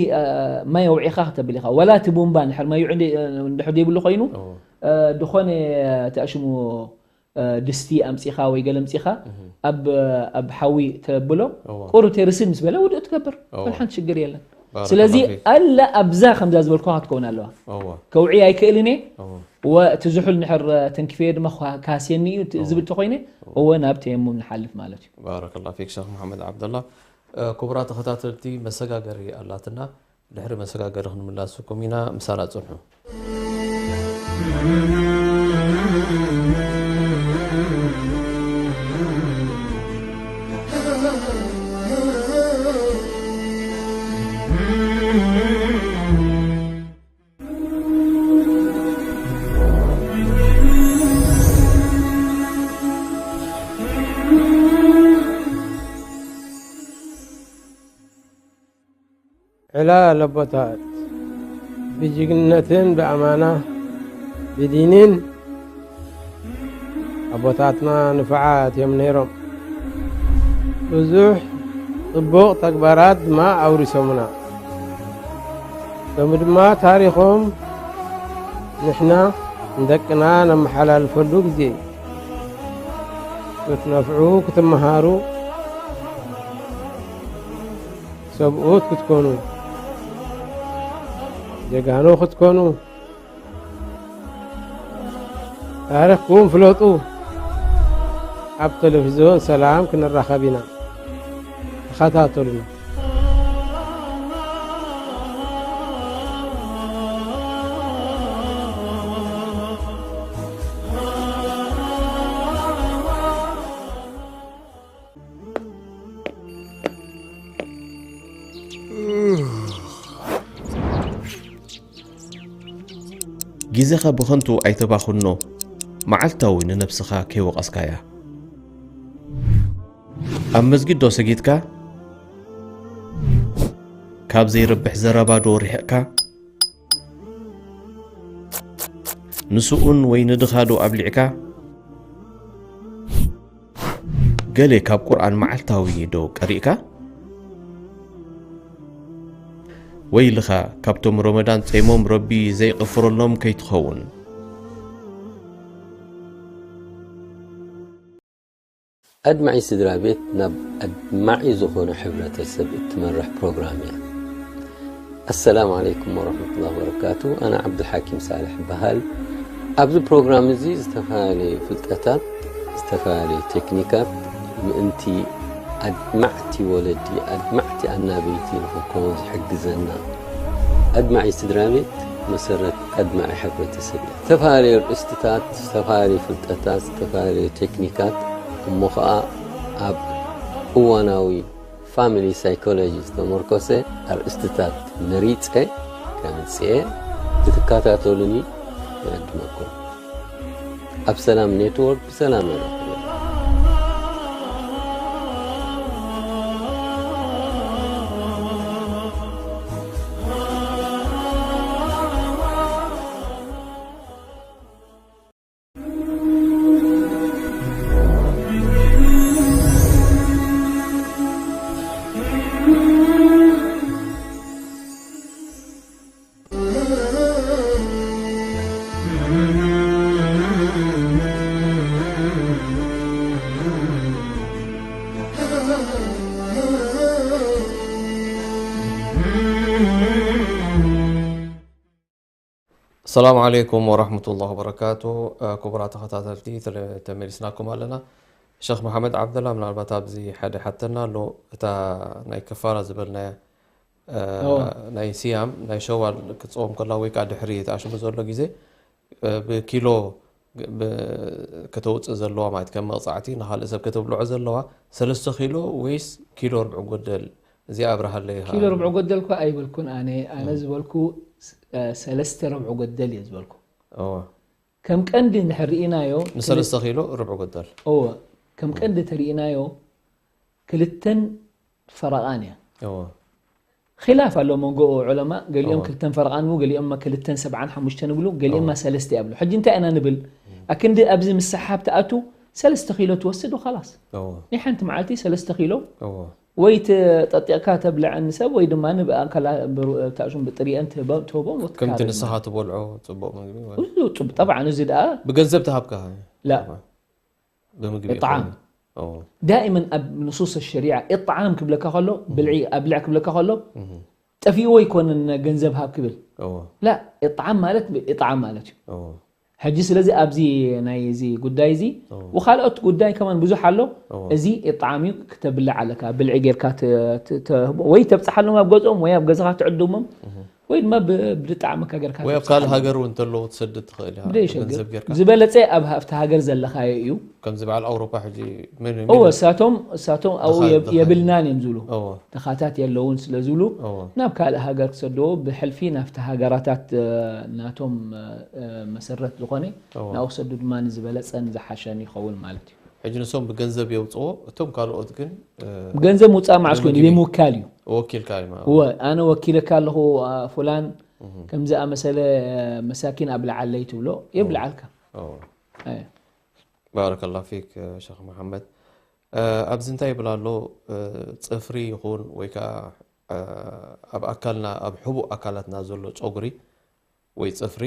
ማይ ኣውዒኻ ክተብል ኢኻ ዋላ እቲ ቡምባ እንድሕር ማይ ውዒ እንድሕር ዘይብሉ ኮይኑ እዎ ድኾነ ተኣሽሙ ድስቲ ኣምፂኻ ወይ ገለ ኣምፂኻ ኣብ ኣብ ሓዊ ተብሎ፣ ቁሩብ ተርስን ምስ በለ ውድእ ትገብር። ሓንቲ ሽግር የለን። ስለዚ ኣላ ኣብዛ ከምዛ ዝበልኩኻ ክትከውን ኣለዋ። ከውዒ ኣይክእልን እየ። ወ እቲ ዝሑል ንሕር ተንኪፈዮ ድማ ካስየኒ እዩ ዝብል ተኮይነ፣ እወ ናብ ተየሙም ንሓልፍ ማለት እዩ። ባረከላ ፊክ ሸኽ መሓመድ ዓብደላ። ክቡራት ተኸታተልቲ፣ መሰጋገሪ ኣላትና። ድሕሪ መሰጋገሪ ክንምላስኩም ኢና። ምሳና ጽንሑ። ዕላል ኣቦታት ብጅግንነትን ብኣማና ብዲንን ኣቦታትና ንፉዓት እዮም ነይሮም። ብዙሕ ጽቡቕ ተግባራት ድማ ኣውሪሶምና። ሎሚ ድማ ታሪኾም ንሕና ንደቅና ነመሓላልፈሉ ግዜ እዩ። ክትነፍዑ ክትመሃሩ ሰብኡት ክትኮኑ ጀጋኑ ክትኮኑ ታሪኽኩም ፍለጡ። ኣብ ቴሌቪዝዮን ሰላም ክንራኸብ ኢና። ተኸታተሉና። ግዜኻ ብኸንቱ ኣይተባኽኖ፣ መዓልታዊ ንነብስኻ ከይወቐስካያ። ኣብ መስጊድ ዶ ሰጊድካ? ካብ ዘይረብሕ ዘረባ ዶ ርሒቕካ? ንስኡን ወይ ንድኻ ዶ ኣብሊዕካ? ገለ ካብ ቁርኣን መዓልታዊ ዶ ቀሪእካ? ወይልኻ ካብቶም ረመዳን ጸይሞም ረቢ ዘይቕፍረሎም ከይትኸውን። ኣድማዒ ስድራ ቤት ናብ ኣድማዒ ዝኾነ ሕብረተሰብ እትመርሕ ፕሮግራም እያ። ኣሰላሙ ዓለይኩም ወረሕመቱላሂ ወበረካቱ። ኣነ ዓብዱልሓኪም ሳልሕ እበሃል። ኣብዚ ፕሮግራም እዚ ዝተፈላለዩ ፍልጠታት፣ ዝተፈላለዩ ቴክኒካት ምእንቲ ኣድማዕቲ ወለዲ፣ ኣድማዕቲ ኣናበይቲ ንኽንከውን ዝሕግዘና ኣድማዒ ስድራ ቤት መሰረት ኣድማዒ ሕብረተሰብ እዩ። ዝተፈላለዩ ኣርእስትታት፣ ዝተፈላለዩ ፍልጠታት፣ ዝተፈላለዩ ቴክኒካት እሞ ኸኣ ኣብ እዋናዊ ፋሚሊ ሳይኮሎጂ ዝተመርኮሰ ኣርእስትታት መሪጸ ከምጽኤ ክትከታተሉኒ ይዕድመኩም። ኣብ ሰላም ኔትወርክ ብሰላም የራኽበና። ሰላም ዓለይኩም ወራህመቱላሂ ወበረካቱ። ክቡራት ተኸታተልቲ፣ ተመሊስናኩም ኣለና። ሸኽ መሓመድ ዓብደላ፣ ምናልባት ኣብዚ ሓደ ሓተና ኣሎ። እታ ናይ ከፋራ ዝበልናያ ናይ ስያም ናይ ሸዋል ክትፀውም ከላ ወይ ከዓ ድሕሪ ተኣሽሙ ዘሎ ግዜ ብኪሎ ከተውፅእ ዘለዋ ማለት ከም መቕፃዕቲ ንካልእ ሰብ ከተብልዖ ዘለዋ ሰለስተ ኪሎ ወይስ ኪሎ ርብዒ ጎደል? እዚኣ ኣብርሃለይ። ኪሎ ርብዒ ጎደል እኳ ኣይበልኩን ኣነ። ኣነ ዝበልኩ ሰለስተ ርብዒ ጎደል እየ ዝበልኩ። ከም ቀንዲ እንድሕር ርኢናዮ ንሰለስተ ኪሎ ርብዒ ጎደል። እወ፣ ከም ቀንዲ ተርኢናዮ ክልተን ፈረቓን እያ። እወ። ኺላፍ ኣሎ መንጎ ዑለማ፣ ገሊኦም ክልተን ፈረቓን ይብሉ፣ ገሊኦም ክልተን ሰብዓን ሓሙሽተን ይብሉ፣ ገሊኦም ሰለስተ ይብሉ። ሕጂ እንታይ ኢና ንብል? ኣክንዲ ኣብዚ ምስሓብ ትኣቱ ሰለስተ ኪሎ ትወስድ ወኸላስ። እወ። ናይ ሓንቲ መዓልቲ ሰለስተ ኪሎ እወ። ወይ ት- ጠጢቕካ ተብልዐኒ ሰብ ወይ ድማ ንብኣካላ ብሩ- ታእሹም ብጥሪአን ትህቦ- ትህቦም ከምቲ ወትካረድ ንስኻ ማለት። ትበልዖ ጽቡቕ ምግቢ ወይ እዚ ጽቡቕ። ጠብዓን እዚ ደኣ ብገንዘብ ተሃብካ ላ ብምግቢ ኢጥዓም። ይኸውን። ኦ፣ ዳኢመን ኣብ ንሱስ ሸሪዓ ኢጥዓም ክብለካ ከሎ፣ ብልዒ ኣብልዕ ክብለካ ከሎ፣ እህ፣ ጠፊእዎ ኣይኮነን ገንዘብ ሃብ ክብል። ኦ፣ ላ፣ ኢጥዓም ማለት ኢጥዓም ማለት እዩ። ኦ፣ ሕጂ ስለዚ ኣብዚ ናይ እዚ ጉዳይ እዚ ኦ። ወካልኦት ጉዳይ ከማን ብዙሕ ኣሎ። ኦ። እዚ ኢጥዓም እዩ፣ ክተብልዕ ኣለካ። ብልዒ ጌርካ ተ- ተ- ተህቦ ወይ ተብጽሓሎም ኣብ ገዝኦም ወይ ኣብ ገዛኻ ትዕድሞም ወይ ድማ ብ- ብዝጠዓመካ ጌርካ ወይ ኣብ ተብጽሓሎም። ካልእ ሃገር እውን እንተለዉ ትሰድድ ትኽእል ኢኻ። ብደይ ሸግር። ገንዘብ ጌርካ ዝበለጸ ኣብ ኣብቲ ሃገር ዘለኻዮ እዩ። ከምዚ በዓል ኣውሮፓ ሕጂ ምን እወ እሳቶም እሳቶም ኣብኡ ድኻ- የብ- ድኻ- የብልናን እዮም ዝብሉ። እወ፣ ድኻታት የለውን ስለ ዝብሉ እወ፣ ናብ ካልእ ሃገር ክሰድዎ ብሕልፊ ናብቲ ሃገራታት እ፣ ናቶም እ፣ እ፣ መሰረት ዝኾነ እወ። ናብኡ ክሰዱ ድማ ንዝበለጸን ዝሓሸን ይኸውን ማለት እዩ። ሕጂ ንሶም ብገንዘብ የውፅዎ፣ እቶም ካልኦት ግን እ፣ ብገንዘብ ምውፃእ መዓስ ኮይኑ ብምግቢ። ብምውካል እዩ። ወኪልካ እዩ ማለት እወ ኣነ ወኪለካ ኣለኹ ኣ፣ ፉላን ከምዚ ኣመሰለ እ፣ መሳኪን ኣብልዓለይ ትብሎ የብልዓልካ። እወ። ኣየ። ባረከላ ፊክ ሸኽ መሓመድ። እ፣ ኣብዚ እንታይ ይብል ኣሎ? እ፣ ፅፍሪ ይኹን ወይ ከዓ እ፣ ኣብ ኣካልና ኣብ ሕቡእ ኣካላትና ዘሎ ጨጉሪ ወይ ፅፍሪ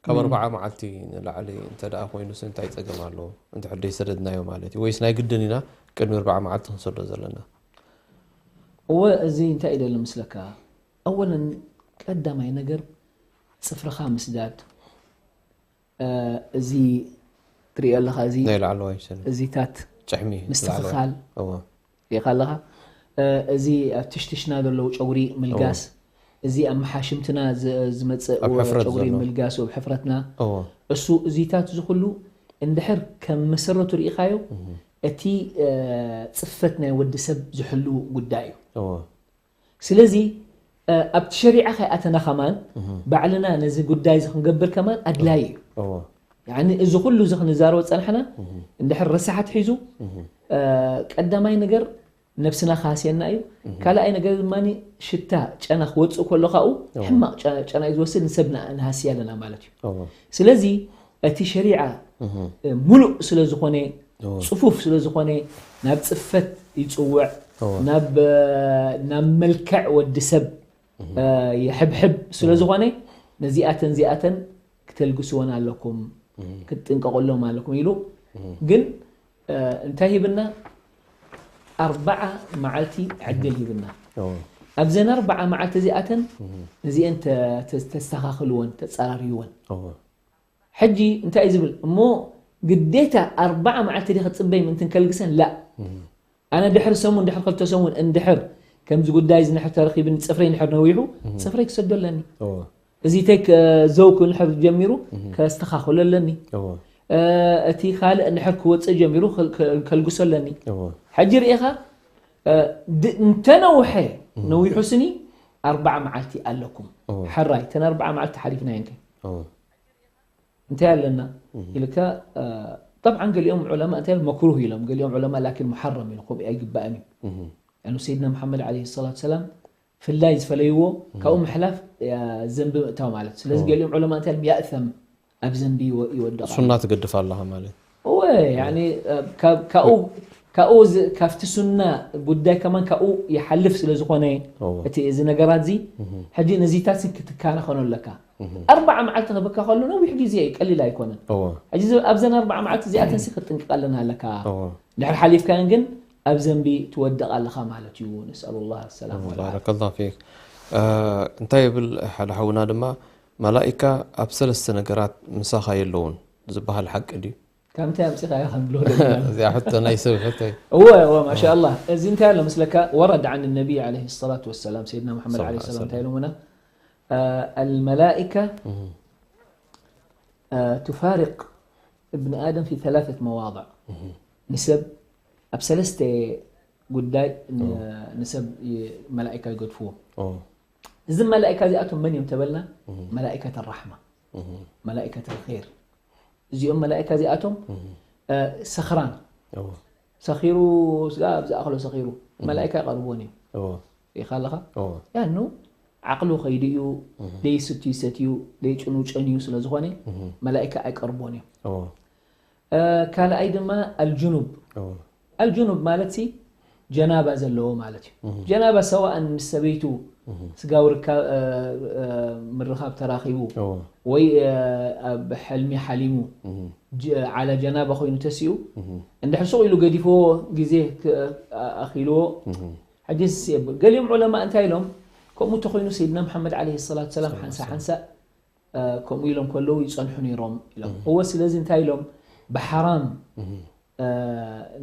ካብ ኣርባዓ መዓልቲ ንላዕሊ እንተ ደኣ ኮይኑስ እንታይ ፀገም ኣለዎ? እንድሕር ደይሰደድናዮ ማለት እዩ። ወይስ ናይ ግድን ኢና ቅድሚ ኣርባዓ መዓልቲ ክንሰዶ ዘለና? እወ እዚ እንታይ እዩ ደሎ ምስለካ? ኣወለን ቀዳማይ ነገር ፅፍርኻ ምስዳድ እ፣ እዚ ትሪኦ ኣለኻ እዚ ናይ ላዕለዋይ ሰነ እዚታት ጭሕሚ ምስትኽኻል እዎ ሪኢኻ ኣለኻ። እ፣ እዚ ኣብ ትሽትሽና ዘለዉ ጨጉሪ ምልጋስ፣ እዚ ኣብ መሓሽምትና ዝ- ዝመፅእ ኣብ ሕፍረት ጨጉሪ ዘሎ። ምልጋስ ኣብ ሕፍረትና እዎ እሱ እዚታት እዚ ኩሉ እንድሕር ከም መሰረቱ ርኢኻዮ እቲ እ፣ ፅፈት ናይ ወዲ ሰብ ዝሕሉ ጉዳይ እዩ። እዎ ስለዚ እ፣ ኣብቲ ሸሪዓ ከይኣተና ከማን ባዕልና ነዚ ጉዳይ እዚ ክንገብር ከማን ኣድላይ እዩ። እዎ ያኒ እዚ ኩሉ እዚ ክንዛረቦ ዝፀናሕና እንድሕር ረሳሓት ሒዙ እ፣ ቀዳማይ ነገር ነብስና ክሃስየና እዩ። ካልኣይ ነገር ድማ ሽታ ጨና ክወፅእ ከሎ ካብኡ ሕማቕ ጨ- ጨና እዩ ዝወስድ፣ ንሰብ ና- ንሃስያ ኣለና ማለት እዩ። እዎ ስለዚ እቲ ሸሪዓ እ፣ ሙሉእ ስለ ዝኾነ እዎ ፅፉፍ ስለ ዝኾነ ናብ ፅፈት ይፅውዕ እዎ ናብ እ፣ ናብ መልክዕ ወዲ ሰብ እ፣ ይሕብሕብ ስለ ዝኾነ ነዚኣተን ዚኣተን ክተልግስወን ኣለኩም ክትጥንቀቁሎም ኣለኩም ኢሉ። ግን እ፣ እንታይ ሂብና? ኣርባዓ መዓልቲ ዕድል ሂብና። እዎ ኣብዘን ኣርባዓ መዓልቲ እዚኣተን እዚአን ተ- ተ- ተስተኻኽልወን ተፀራርይወን። እዎ ሕጂ እንታይ እዩ ዝብል እሞ ግዴታ ኣርባዓ መዓልቲ ዲ ክፅበይ ምእንትን ከልግሰን ላ ኣነ ድሕሪ ሰሙን ድሕሪ ክልተ ሰሙን እንድሕር ከምዚ ጉዳይ እዚ ንሕር ተረኺብን ፅፍረይ ንሕር ነዊሑ ፅፍረይ ክሰዶ ኣለኒ። እዎ እዚ ተይ ዘው ክብል ንሕር ጀሚሩ ከስተኻኽሎ ኣለኒ። እዎ እ፣ እቲ ካልእ ንሕር ክወፅእ ጀሚሩ ከል- ከል- ከልግሶ ኣለኒ። እዎ ሕጂ ርኢኻ እ፣ ድ- እንተነውሐ ነዊሑ ስኒ ኣርባዓ መዓልቲ ኣለኩም። እዎ ሕራይ እተን ኣርባዓ መዓልቲ ሓሊፍና የንከ እዎ እንታይ ኣለና ኢልካ እ፣ ጠብዓን ገሊኦም ዑለማ እንታይ ኢሎም? መክሩህ ኢሎም፣ ገሊኦም ዑለማ ላኪን ሙሓረም ኢሉ ከምኡ ኣይግባእን እዩ። ያኑ ሰይድና መሓመድ ዓለይሂ ሰላቱ ሰላም ፍላይ ዝፈለይዎ ካብኡ ምሕላፍ ያ፣ ዘንቢ ምእታው ማለት። ስለዚ ገሊኦም ዑለማ እንታይ ኢሎም? ያእሰም ኣብ ዘንቢ ይወ- ይወድቕ ኣሎ። ሱና ትገድፍ ኣለኻ ማለት እወ ያኒ ካብ ካብኡ ካብኡ ዝ- ካብቲ ሱና ጉዳይ ከማን ካብኡ ይሓልፍ ስለ ዝኾነ እዎ እቲ እዚ ነገራት እዚ ሕጂ ነዚታት ሲ ክትካነ ኸኖ ኣለካ። ኣርባዓ መዓልቲ ክብካ ከሎ ነዊሕ ግዜ እዩ፣ ቀሊል ኣይኮነን። እዎ ሕጂ እዚ- ኣብዘን ኣርባዓ መዓልቲ እዚኣተን ሲ ክትጥንቅቀለን ኣለካ። እዎ ድሕር ሓሊፍካን ግን ኣብ ዘንቢ ትወድቕ ኣለኻ ማለት እዩ። ነስኣሉ ላህ ሰላም ወልዓፍያ። ባረከላሁ ፊክ። እ፣ እንታይ ይብል ሓደ ሓውና ድማ መላኢካ ኣብ ሰለስተ ነገራት ምሳኻ የለውን ዝበሃል ሓቂ ድዩ? ካብ ምንታይ ኣምፂኻዮ ከምብሎ እዚኣ ሕቶ ናይ ሰብ ሕቶ እዩ። እወ እወ ማሻ ኣላህ። እዚ እንታይ ኣሎ ምስለካ? ወረድ ዓን ነቢይ ዓለይሂ ሰላቱ ወሰላም ሰይድና ሙሐመድ ሰለላሁ ዓለይሂ ዐለይሂ ሰላም ወሰለም። እንታይ ኢሎምና? አ፣ الملائكة አ፣ تفارق ابن آدم في ثلاثة مواضع። ንሰብ ኣብ ሰለስተ ጉዳይ ን- ንሰብ ይ- መላኢካ ይገድፍዎ። ኦ፣ እዚ መላኢካ እዚኣቶም መን እዮም ተበልና? መላኢከት ራሕማ፣ መላኢከት ኸይር። እዚኦም መላኢካ እዚኣቶም አ፣ ሰኽራን ኦ፣ ሰኺሩ ስጋ ኣብ ዝኣኽሎ ሰኺሩ መላኢካ ይቐርብዎን እዮም። ኦ፣ ሪኢኻ ኣለኻ? ኦ፣ ያኑ ዓቕሉ ከይዱ እዩ። ደይስቱ ይሰትዩ፣ ደይጭኑ ጨንዩ ስለ ዝኾነ መላኢካ ኣይቀርቦን እዮም። ኦ፣ እ፣ ካልኣይ ድማ ኣልጅኑብ። ኦ፣ ኣልጅኑብ ማለት ሲ ጀናባ ዘለዎ ማለት እዩ። ጀናባ ሰዋእን ምስ ሰበይቱ ስጋዊ ርካ- እ፣ እ፣ ምርኻብ ተራኺቡ እዎ ወይ እ፣ ኣብ ሕልሚ ሓሊሙ ጅ- ዓላ ጀናባ ኮይኑ ተሲኡ እንድሕር ሱቕ ኢሉ ገዲፍዎ ግዜ ክ- ኣ- ኣኺልዎ ሕጂ ስ- ገሊኦም ዑለማ እንታይ ኢሎም ከምኡ ተኮይኑ ሰይድና መሓመድ ዓለይሂ ሰላቱ ሰላም ሓንሳ ሓንሳ እ፣ ከምኡ ኢሎም ከለዉ ይጸንሑ ነይሮም ኢሎም እወ ስለዚ እንታይ ኢሎም ብሓራም እ፣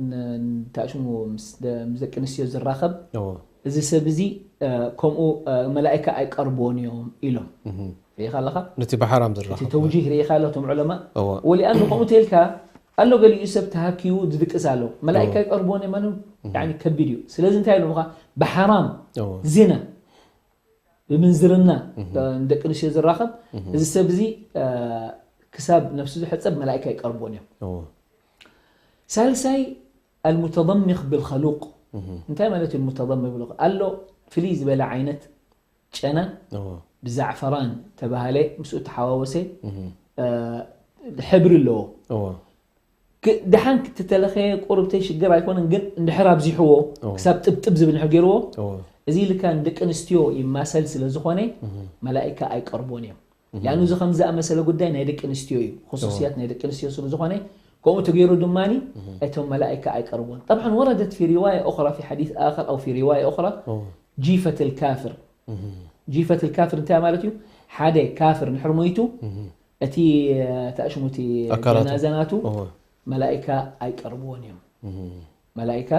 ን- እንታይ ሽሙ ምስ ደ- ምስ ደቂ ኣንስትዮ ዝራኸብ እዎ እዚ ሰብ እዚ እ፣ ከምኡ እ፣ መላእካ ኣይቀርብዎን እዮም ኢሎም ርኢኻ ኣለኻ ነቲ ብሓራም ዝራኸብ እቲ ተውጂህ ርኢኻ ኣሎ እቶም ዑለማ እዎ ወሊኣኑ ከምኡ ተልካ ኣሎ ገሊኡ ሰብ ተሃኪቡ ዝድቅስ ኣሎ መላእካ ይቀርብዎን እዮም ኣሉ ያኒ ከቢድ እዩ ስለዚ እንታይ ኢሎም ብሓራም እዎ ዚና ብምንዝርና ንደቂ ኣንስትዮ ዝራኸብ እዚ ሰብ እዚ እ፣ ክሳብ ነፍሱ ዝሕፀብ መላእካ ይቀርብዎን እዮም እዎ ሳልሳይ المتضمخ بالخلوق እንታይ ማለት እዩ المتضمخ بالخلوق ኣሎ ፍልይ ዝበለ ዓይነት ጨና እዎ ብዛዕፈራን ተባሃለ ምስኡ ተሓዋወሰ እ፣ ሕብሪ ኣለዎ እዎ ክ- ድሓን ክትተለኸየ ቁርብተይ ሽግር ኣይኮነን ግን እንድሕር ኣብዚሕዎ እዎ። ክሳብ ጥብጥብ ዝብል እንድሕር ገይርዎ እዎ እዚ ልካ ንደቂ ኣንስትዮ ይማሰል ስለ ዝኾነ መላእካ ኣይቀርቦን እዮም ሊኣኑ እዚ ከም ዝኣመሰለ ጉዳይ ናይ ደቂ ኣንስትዮ እዩ ክሱስያት ናይ ደቂ ኣንስትዮ ስለ ዝኾነ ከምኡ ተገይሩ ድማ እቶም መላእካ ኣይቀርቦን طبعا وردت في رواية أخرى في حديث آخر أو في رواية أخرى እዎ جيفة الكافر جيفة الكافر እንታይ ማለት እዩ ሓደ ካፍር ንድሕር ሞይቱ እቲ ታሽሙ እቲ ኣካላቱ። ጀናዛ ናቱ እዎ መላእካ ኣይቀርብዎን እዮም መላእካ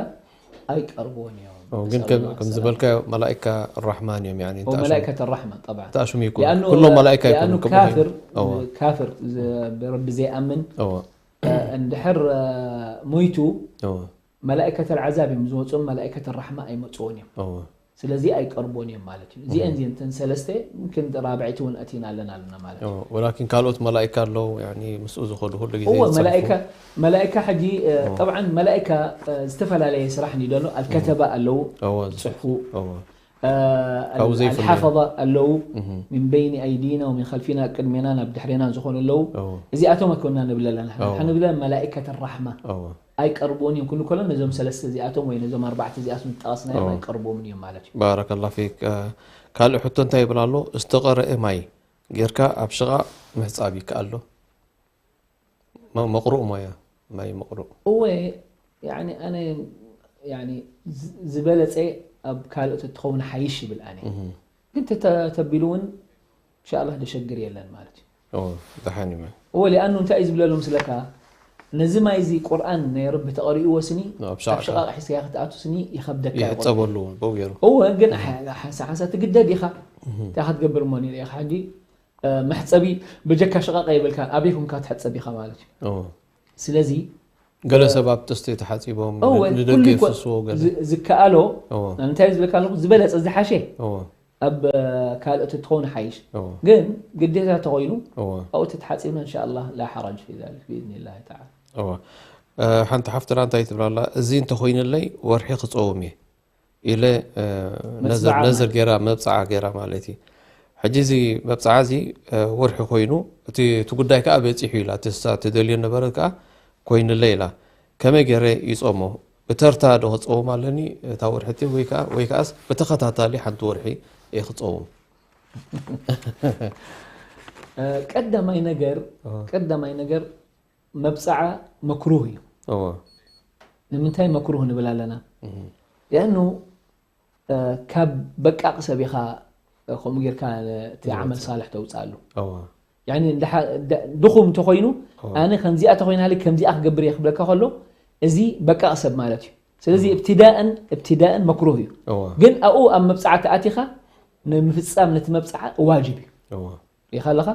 ኣይቀርብዎን እዮም እዎ፣ ግን ከም- ከም ዝበልካዮ መላእካ ራሕማን እዮም ያኒ መላእከት ራሕማ طبعا ተኣሽሙ ይኮኑ لأنه- ኩሎም መላእካ لأنه ይኮኑ ከምኡ ካፍር እዎ ካፍር ዝ- ብረቢ ዘይኣምን እዎ እንድሕር ሞይቱ እዎ መላእከት العذاب እዮም ዝመፅኦም መላእከት ራሕማ ኣይመፅዎን እዮም እዎ ስለዚ ኣይቀርቦን እዮም ማለት እዩ እዚአን እዚአን እተን ሰለስተ ምክን ራብዐይቲ እውን ኣቲና ኣለና ኣለና ማለት እዩ እዎ ወላኪን ካልኦት መላእካ ኣለዉ ያኒ ምስኡ ዝኸዱ ኩሉ ግዜ እዎ ዝጸርፉ። መላእካ መላእካ ሕጂ እ፣ ጠብዓን መላእካ እ፣ ዝተፈላለየ ስራሕ ንደሎ ኣልከተባ ኣለዉ እዎ ጽሑ እዎ እ፣ ካብኡ ዘይፍለዩ። ኣልሓፈظ ኣለዉ من بين أيدينا ومن خلفنا ቅድሜና ናብ ድሕሬና ዝኾኑ ኣለዉ እዎ እዚኣቶም ኣይኮንና ንብል ኣለና እዎ። ንብለ መላእከት ራሕማ እዎ ኣይቀርብዎን እዮም ክብሉ ከሎ ነዞም ሰለስተ እዚኣቶም ወይ ነዞም ኣርባዕተ እዚኣቶም ዝጠቐስናዮም እዎ። ኣይቀርብዎምን እዮም ማለት እዩ ባረከላ ፊክ እ፣ ካልእ ሕቶ እንታይ ይብል ኣሎ ዝተቐረአ ማይ ጌርካ ኣብ ሽቓቕ ምሕጻብ ይከኣል ዶ መ- መቕሩእ ሞያ ማይ መቕሩእ እወ ያኒ ኣነ ያኒ ዝ- ዝበለፀ ኣብ ካልኦት እትኸውን ሓይሽ ይብል ኣነ ግን ተተ- ተቢሉ እውን እንሻላ ደሸግር የለን ማለት እዩ እዎ ደሓን እዩ ማይ እወ ሊኣኑ እንታይ እዩ ዝብለሉ ምስለካ ነዚ ማይ እዚ ቁርኣን ናይ ረቢ ተቐሪእዎ ስኒ ኣብ ኣብ ሻዕካ ሽቓቕ ሒዝካያ ክትኣቱ ስኒ ይኸብደካ ይቕርብ። ይሕጸበሉ ብኡ ገይሩ እወ ግን ሓንሳ ሓንሳ ትግደድ ኢኻ እንታይ ክትገብር እሞ ነይሩ ኢኻ ሕጂ እ፣ መሕፀቢ በጀካ ሽቓቕ የብልካን ኣበይ ኮንካ ትሕፀብ ኢኻ ማለት እዩ እዎ ስለዚ ገለ ሰባት ጥስቲ ተሓጺቦም እወ ንደገ ኩሉ እኮ ይፍስዎ ገለ ዝ- ዝከኣሎ እዎ እንታይ ዝብለካ ኣለኹ ዝበለፀ ዝሓሸ እዎ ኣብ እ፣ ካልኦት እትኸውን ሓይሽ እዎ ግን ግዴታ ተኮይኑ እዎ ኣብኡ ተተሓፂብና እንሻ ኣላ ላ ሓራጅ ፊ ዛሊክ ብኢዝኒ ላሂ ተዓላ እዎ እ፣ ሓንቲ ሓፍትና እንታይ ትብላላ እዚ እንተኮይንለይ ወርሒ ክፀውም እየ ኢለ እ፣ ነዘር መፅብዓ ነዘር ገይራ መብፅዓ ገይራ ማለት እዩ ሕጂ እዚ መብፅዓ እዚ እ፣ ወርሒ ኮይኑ እቲ እቲ ጉዳይ ከዓ በፂሑ ኢላ እቲ ንሳ ትደልዮ ነበረት ከዓ ኮይንለይ ኢላ ከመይ ገይረ ይፀሞ ብተርታ ዶ ክፀውም ኣለኒ እታ ወርሒ እቲ ወይ ከዓ ወይ ከዓስ ብተኸታታሊ ሓንቲ ወርሒ እየ ክፀውም እ፣ ቀዳማይ ነገር ቀዳማይ ነገር መብፅዓ መክሩህ እዩ እዎ ንምንታይ መክሩህ ንብል ኣለና ሊኣኑ እ፣ ካብ በቃቂ ሰብ ኢኻ እ፣ ከምኡ ጌርካ እ፣ እቲ ዓመል ሳልሕ ተውፅኣሉ እዎ ያኒ እንድሓ- ደ- ድኹም እንተኮይኑ ኣነ ከምዚኣ ተኮይናለይ ከምዚኣ ክገብር እየ ክብለካ ከሎ እዚ በቃቂ ሰብ ማለት እዩ ስለዚ እብትዳእን እብትዳእን መክሩህ እዩ እዎ ግን ኣብኡ ኣብ መብፅዓ ተኣቲኻ ንምፍፃም ነቲ መብፅዓ ዋጅብ እዩ እዎ ኢኻ ኣለኻ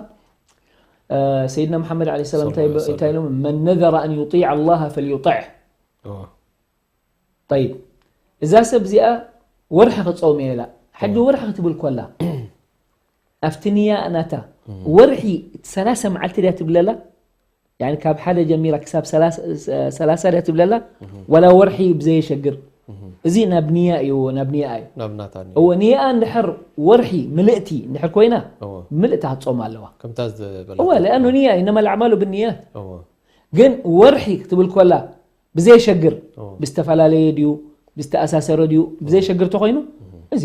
እ፣ ሰይድና መሓመድ ዓለ ሰላም እንታይ ሰለላሁ ዐለይሂ እንታይ ኢሎም መን ነዘረ ኣን ዩጢዕ ኣላህ ፈልዩጢዕ እዎ طيب እዛ ሰብ እዚኣ ወርሒ ክፀውም እየ ኢላ ሕጂ ወርሒ ክትብል ኮላ ኣብቲ ንያ ናታ ወርሒ እቲ ሰላሳ መዓልቲ ድያ ትብለላ ያኒ ካብ ሓደ ጀሚራ ክሳብ ሰላሳ- ሰላሳ ድያ ትብለላ ዋላ ወርሒ ብዘየሸግር እዚ ናብ ንያ እዩ ናብ ንያ እዩ ናብ ናታ እወ ንያ እንድሕር ወርሒ ምልእቲ እንድሕር ኮይና እዎ ምልእታ ክትፀውም ኣለዋ ከምታ ዝበለ እወ ለኣኑ ንያ ኢነማ ልኣዕማሉ ብንያት እዎ ግን ወርሒ ክትብል ኮላ ብዘየሸግር እዎ ብዝተፈላለየ ድዩ ዝተኣሳሰረ ድዩ ብዘይ ሸግር ተኾይኑ፣ እዚ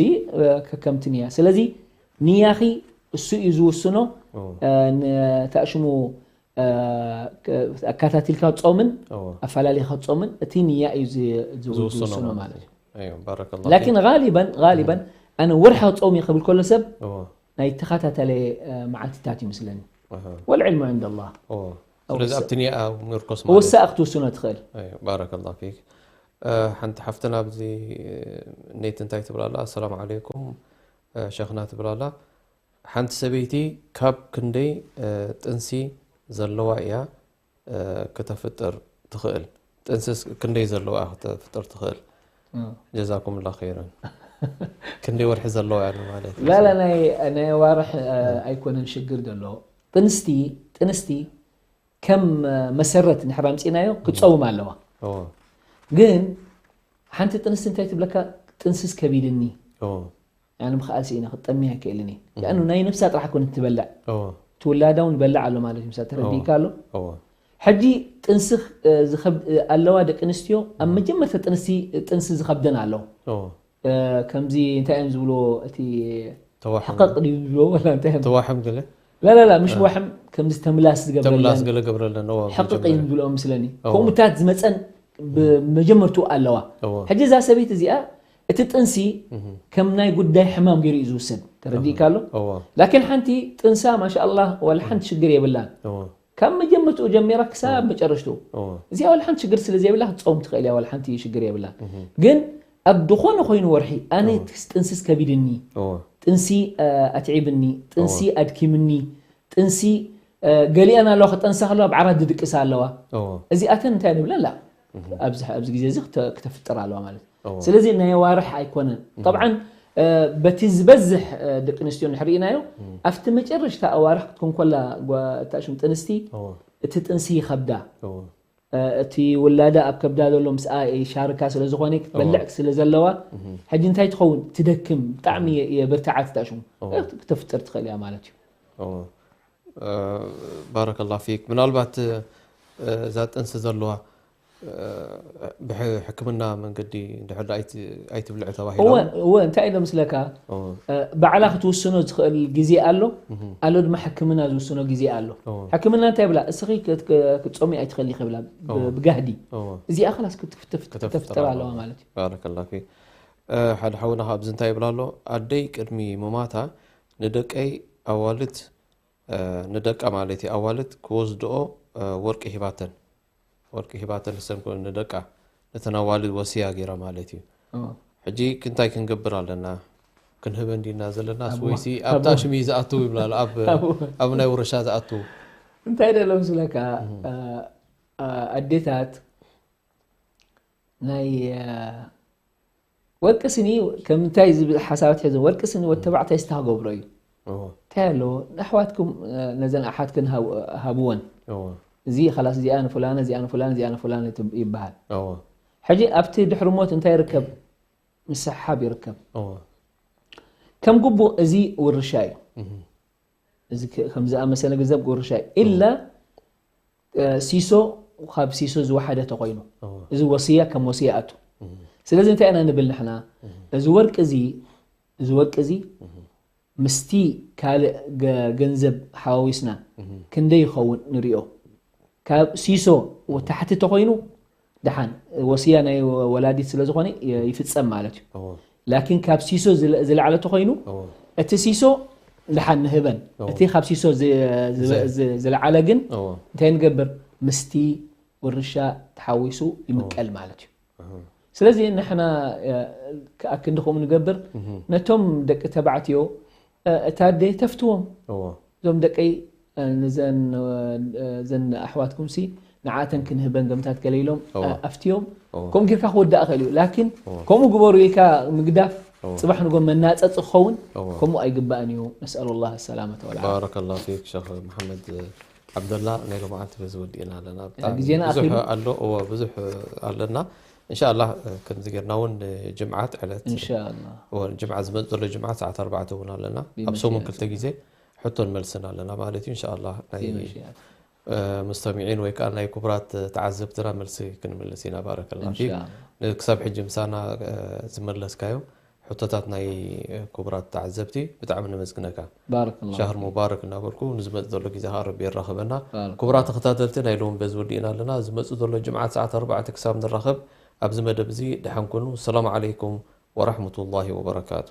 ከከምቲ ንያ። ስለዚ ንያኺ እሱ እዩ ዝውስኖ። ንታሽሙ ኣካታቲልካ ጾምን ኣፈላሊኻ ጾምን እቲ ንያ እዩ ዝውስኖ ማለት እዩ። ላኪን ጋሊበን ጋሊበን ኣነ ወርሒ ጾም ይኽብል ከሎ ሰብ ናይ ተኸታተለ መዓልትታት ይመስለኒ። ወልዕልሙ ዕንደ ኣላህ። ስለዚ ኣብቲ ኒያ ምርኮስ ማለት ወሳእ ክትውስኖ ትኽእል። ባረከላ ፊክ። ሓንቲ ሓፍትና ኣብዚ ኔት እንታይ ትብላላ? ኣሰላሙ ዓለይኩም ሸኽና ትብላላ። ሓንቲ ሰበይቲ ካብ ክንደይ ጥንሲ ዘለዋ እያ ክተፍጥር ትኽእል? ጥንስስ ክንደይ ዘለዋ እያ ክተፍጥር ትኽእል? ጀዛኩም ላ ኸይረን። ክንደይ ወርሒ ዘለዋ እያ ማለት እዩ? ላላ ናይ ኣዋርሕ ኣይኮነን ሽግር ዘሎ። ጥንስቲ ጥንስቲ ከም መሰረት ንሕር ኣምፂናዮ ክፀውም ኣለዋ። ግን ሓንቲ ጥንስቲ እንታይ ትብለካ? ጥንስስ ከቢድኒ ምኽኣል ስኢነ ክጠምያ ኣይክእልን እየ። ኣ ናይ ነፍሳ ጥራሕ ኮነ ትበልዕ ትውላዳ እውን በልዕ ኣሎ ማለት እዩ። ምሳ ተረዲእካ ኣሎ። ሕጂ ጥንሲ ኣለዋ ደቂ ኣንስትዮ ኣብ መጀመርታ ጥንሲ ዝኸብደን ኣለዋ። ከምዚ እንታይ እዮም ዝብልዎ እቲ ሕቐቕ ድዩ ዝብልዎ ወላ እንታይ እዮም ተዋሕም ገለ ላላላ ምሽ ዋሕም ከምዚ ተምላስ ዝገብረለን ተምላስ ገለ ገብረለን ሕቕቕ እዮም ዝብልኦ ምስለኒ ከምኡታት ዝመፀን ብመጀመርቱ ኣለዋ። ሕጂ እዛ ሰበይቲ እዚኣ እቲ ጥንሲ ከም ናይ ጉዳይ ሕማም ገይሩ እዩ ዝውሰድ። ተረዲእካ ኣሎ። ላኪን ሓንቲ ጥንሳ ማሻ ኣላህ ዋላ ሓንቲ ሽግር የብላን። ካብ መጀመርትኡ ጀሚራ ክሳብ መጨረሽትኡ እዚኣ ዋላ ሓንቲ ሽግር ስለ ዘይብላ ክትፀውም ትኽእል እያ። ዋላ ሓንቲ ሽግር የብላን። ግን ኣብ ዝኾነ ኮይኑ ወርሒ ኣነ ጥንስስ ከቢድኒ፣ ጥንሲ ኣትዒብኒ፣ ጥንሲ ኣድኪምኒ፣ ጥንሲ ገሊአን ኣለዋ ክጠንሳ ከለዋ ብዓራት ድድቅሳ ኣለዋ። እዚኣተን እንታይ ንብለን ላ ኣብዚ ግዜ እዚ ክተፍጥር ኣለዋ ማለት እዩ። ስለዚ ናይ ኣዋርሕ ኣይኮነን። ጠብዓን በቲ ዝበዝሕ ደቂ ኣንስትዮ ንሕርኢናዮ ኣብቲ መጨረሽታ ኣዋርሕ ክትኮን ኮላ እታሽም ጥንስቲ እቲ ጥንሲ ይኸብዳ። እቲ ውላዳ ኣብ ከብዳ ዘሎ ምስኣ ይሻርካ ስለ ዝኾነ ክትበልዕ ስለ ዘለዋ ሕጂ እንታይ ትኸውን ትደክም። ብጣዕሚ የብርትዓት እታሽሙ ክተፍጥር ትኽእል እያ ማለት እዩ። ባረከላ ፊክ። ምናልባት እዛ ጥንሲ ዘለዋ ብሕክምና መንገዲ ድሕር ኣይትብልዕ ተባሂላ እወ እንታይ ኢሎ ምስለካ ባዕላ ክትውስኖ ዝኽእል ግዜ ኣሎ ኣሎ ድማ ሕክምና ዝውስኖ ግዜ ኣሎ። ሕክምና እንታይ ብላ እስኺ ክትጾሚ ኣይትኽእሊ ከብላ ብጋህዲ እዚኣ ኸላስ ክትፍጥር ኣለዋ ማለት እዩ። ባረከላ ፊክ። ሓደ ሓውና ኣብዚ እንታይ ይብላ ኣሎ ኣደይ ቅድሚ ምማታ ንደቀይ ኣዋልድ ንደቃ ማለት እዩ ኣዋልድ ክወስድኦ ወርቂ ሂባተን ወርቂ ሂባተን ንሰን ኮነ ንደቃ ነተን ኣዋልድ ወሲያ ገይራ ማለት እዩ። ሕጂ ክንታይ ክንገብር ኣለና? ክንህበን ዲና ዘለና ወይሲ ኣብታ ሽሚ ዝኣትው ይብላል ኣብ ናይ ውርሻ ዝኣትው እንታይ ደሎ ምስለካ ኣዴታት ናይ ወርቂ ስኒ ከም እንታይ ዝብል ሓሳባት ሒዞም ወርቂ ስኒ ወተባዕታይ ስታ ክገብሮ እዩ። እንታይ ኣለዎ ንኣሕዋትኩም ነዘን ኣሓትክን ሃብወን እዚ ላስ እዚኣ ንፍላነ እዚኣ ንፍላነ እዚኣ ንፍላነ ይበሃል። ሕጂ ኣብቲ ድሕሪ ሞት እንታይ ይርከብ? ምስሓብ ይርከብ። ከም ግቡእ እዚ ውርሻ እዩ። እዚ ከምዝኣመሰለ ገንዘብ ውርሻ እዩ። ኢላ ሲሶ ካብ ሲሶ ዝወሓደ ተኮይኑ እዚ ወስያ ከም ወስያ ኣቱ። ስለዚ እንታይ ኢና ንብል ንሕና እዚ ወርቂ እዚ እዚ ወርቂ እዚ ምስቲ ካልእ ገንዘብ ሓዋዊስና ክንደይ ይኸውን ንሪኦ። ካብ ሲሶ ታሕቲ ተኮይኑ ደሓን ወስያ ናይ ወላዲት ስለ ዝኾነ ይፍጸም ማለት እዩ። ላኪን ካብ ሲሶ ዝለዓለ ተኮይኑ እቲ ሲሶ ደሓን ንህበን እቲ ካብ ሲሶ ዝለዓለ ግን እንታይ ንገብር ምስቲ ውርሻ ተሓዊሱ ይምቀል ማለት እዩ። ስለዚ ንሕና ክኣክንዲ ከምኡ ንገብር ነቶም ደቂ ተባዕትዮ እታ ኣደ ተፍትዎም እዞም ደቀይ ንዘን ዘን ኣሕዋትኩም ሲ ንዓተን ክንህበን ገምታት ገለ ኢሎም ኣፍትዮም ከምኡ ጌርካ ክወዳእ ክእል እዩ። ላኪን ከምኡ ግበሩ ኢልካ ምግዳፍ ፅባሕ ንጎ መናፀፂ ክኸውን ከምኡ ኣይግባእን እዩ። ነስኣሉ ላህ ሰላመተ ወልዓፍያ። ባረከላሁ ፊክ ሸኽ መሓመድ ዓብደላ ናይ ሎማዓንቲ በዚ ወዲእና ኣለና። ብጣዕሚ ግዜና ብዙሕ ኣኺሉ። ኣሎ እዎ ብዙሕ ኣለና። እንሻላ ከምዚ ጌርና እውን ጅምዓት ዕለት እንሻላ። እዎ ጅምዓ ዝመፅ ዘሎ ጅምዓት ሰዓት ኣርባዕተ እውን ኣለና ኣብ ሰሙን ክልተ ግዜ ሕቶን መልስን ኣለና ማለት እዩ። እንሻላ ናይ ብመሽያት። መስተሚዒን ወይ ከዓ ናይ ክቡራት ተዓዘብትና መልሲ ክንምልስ ኢና። ባረከላ ፊክ። ክሳብ ሕጂ ምሳና ዝመለስካዮ ሕቶታት ናይ ክቡራት ተዓዘብቲ ብጣዕሚ ነመስግነካ። ሻህር ሙባረክ እናበልኩ ንዝመጽእ ዘሎ ግዜ ከዓ ረቢ የራኽበና። ክቡራት ተኸታተልቲ ናይ ሎም በዚ ወዲእና ኣለና። ዝመጽእ ዘሎ ጅምዓት ሰዓት ኣርባዕተ ክሳብ ንራኸብ ኣብዚ መደብ እዚ ደሓን ኩኑ። ሰላም ዓለይኩም ወራሕመቱላሂ ወበረካቱ።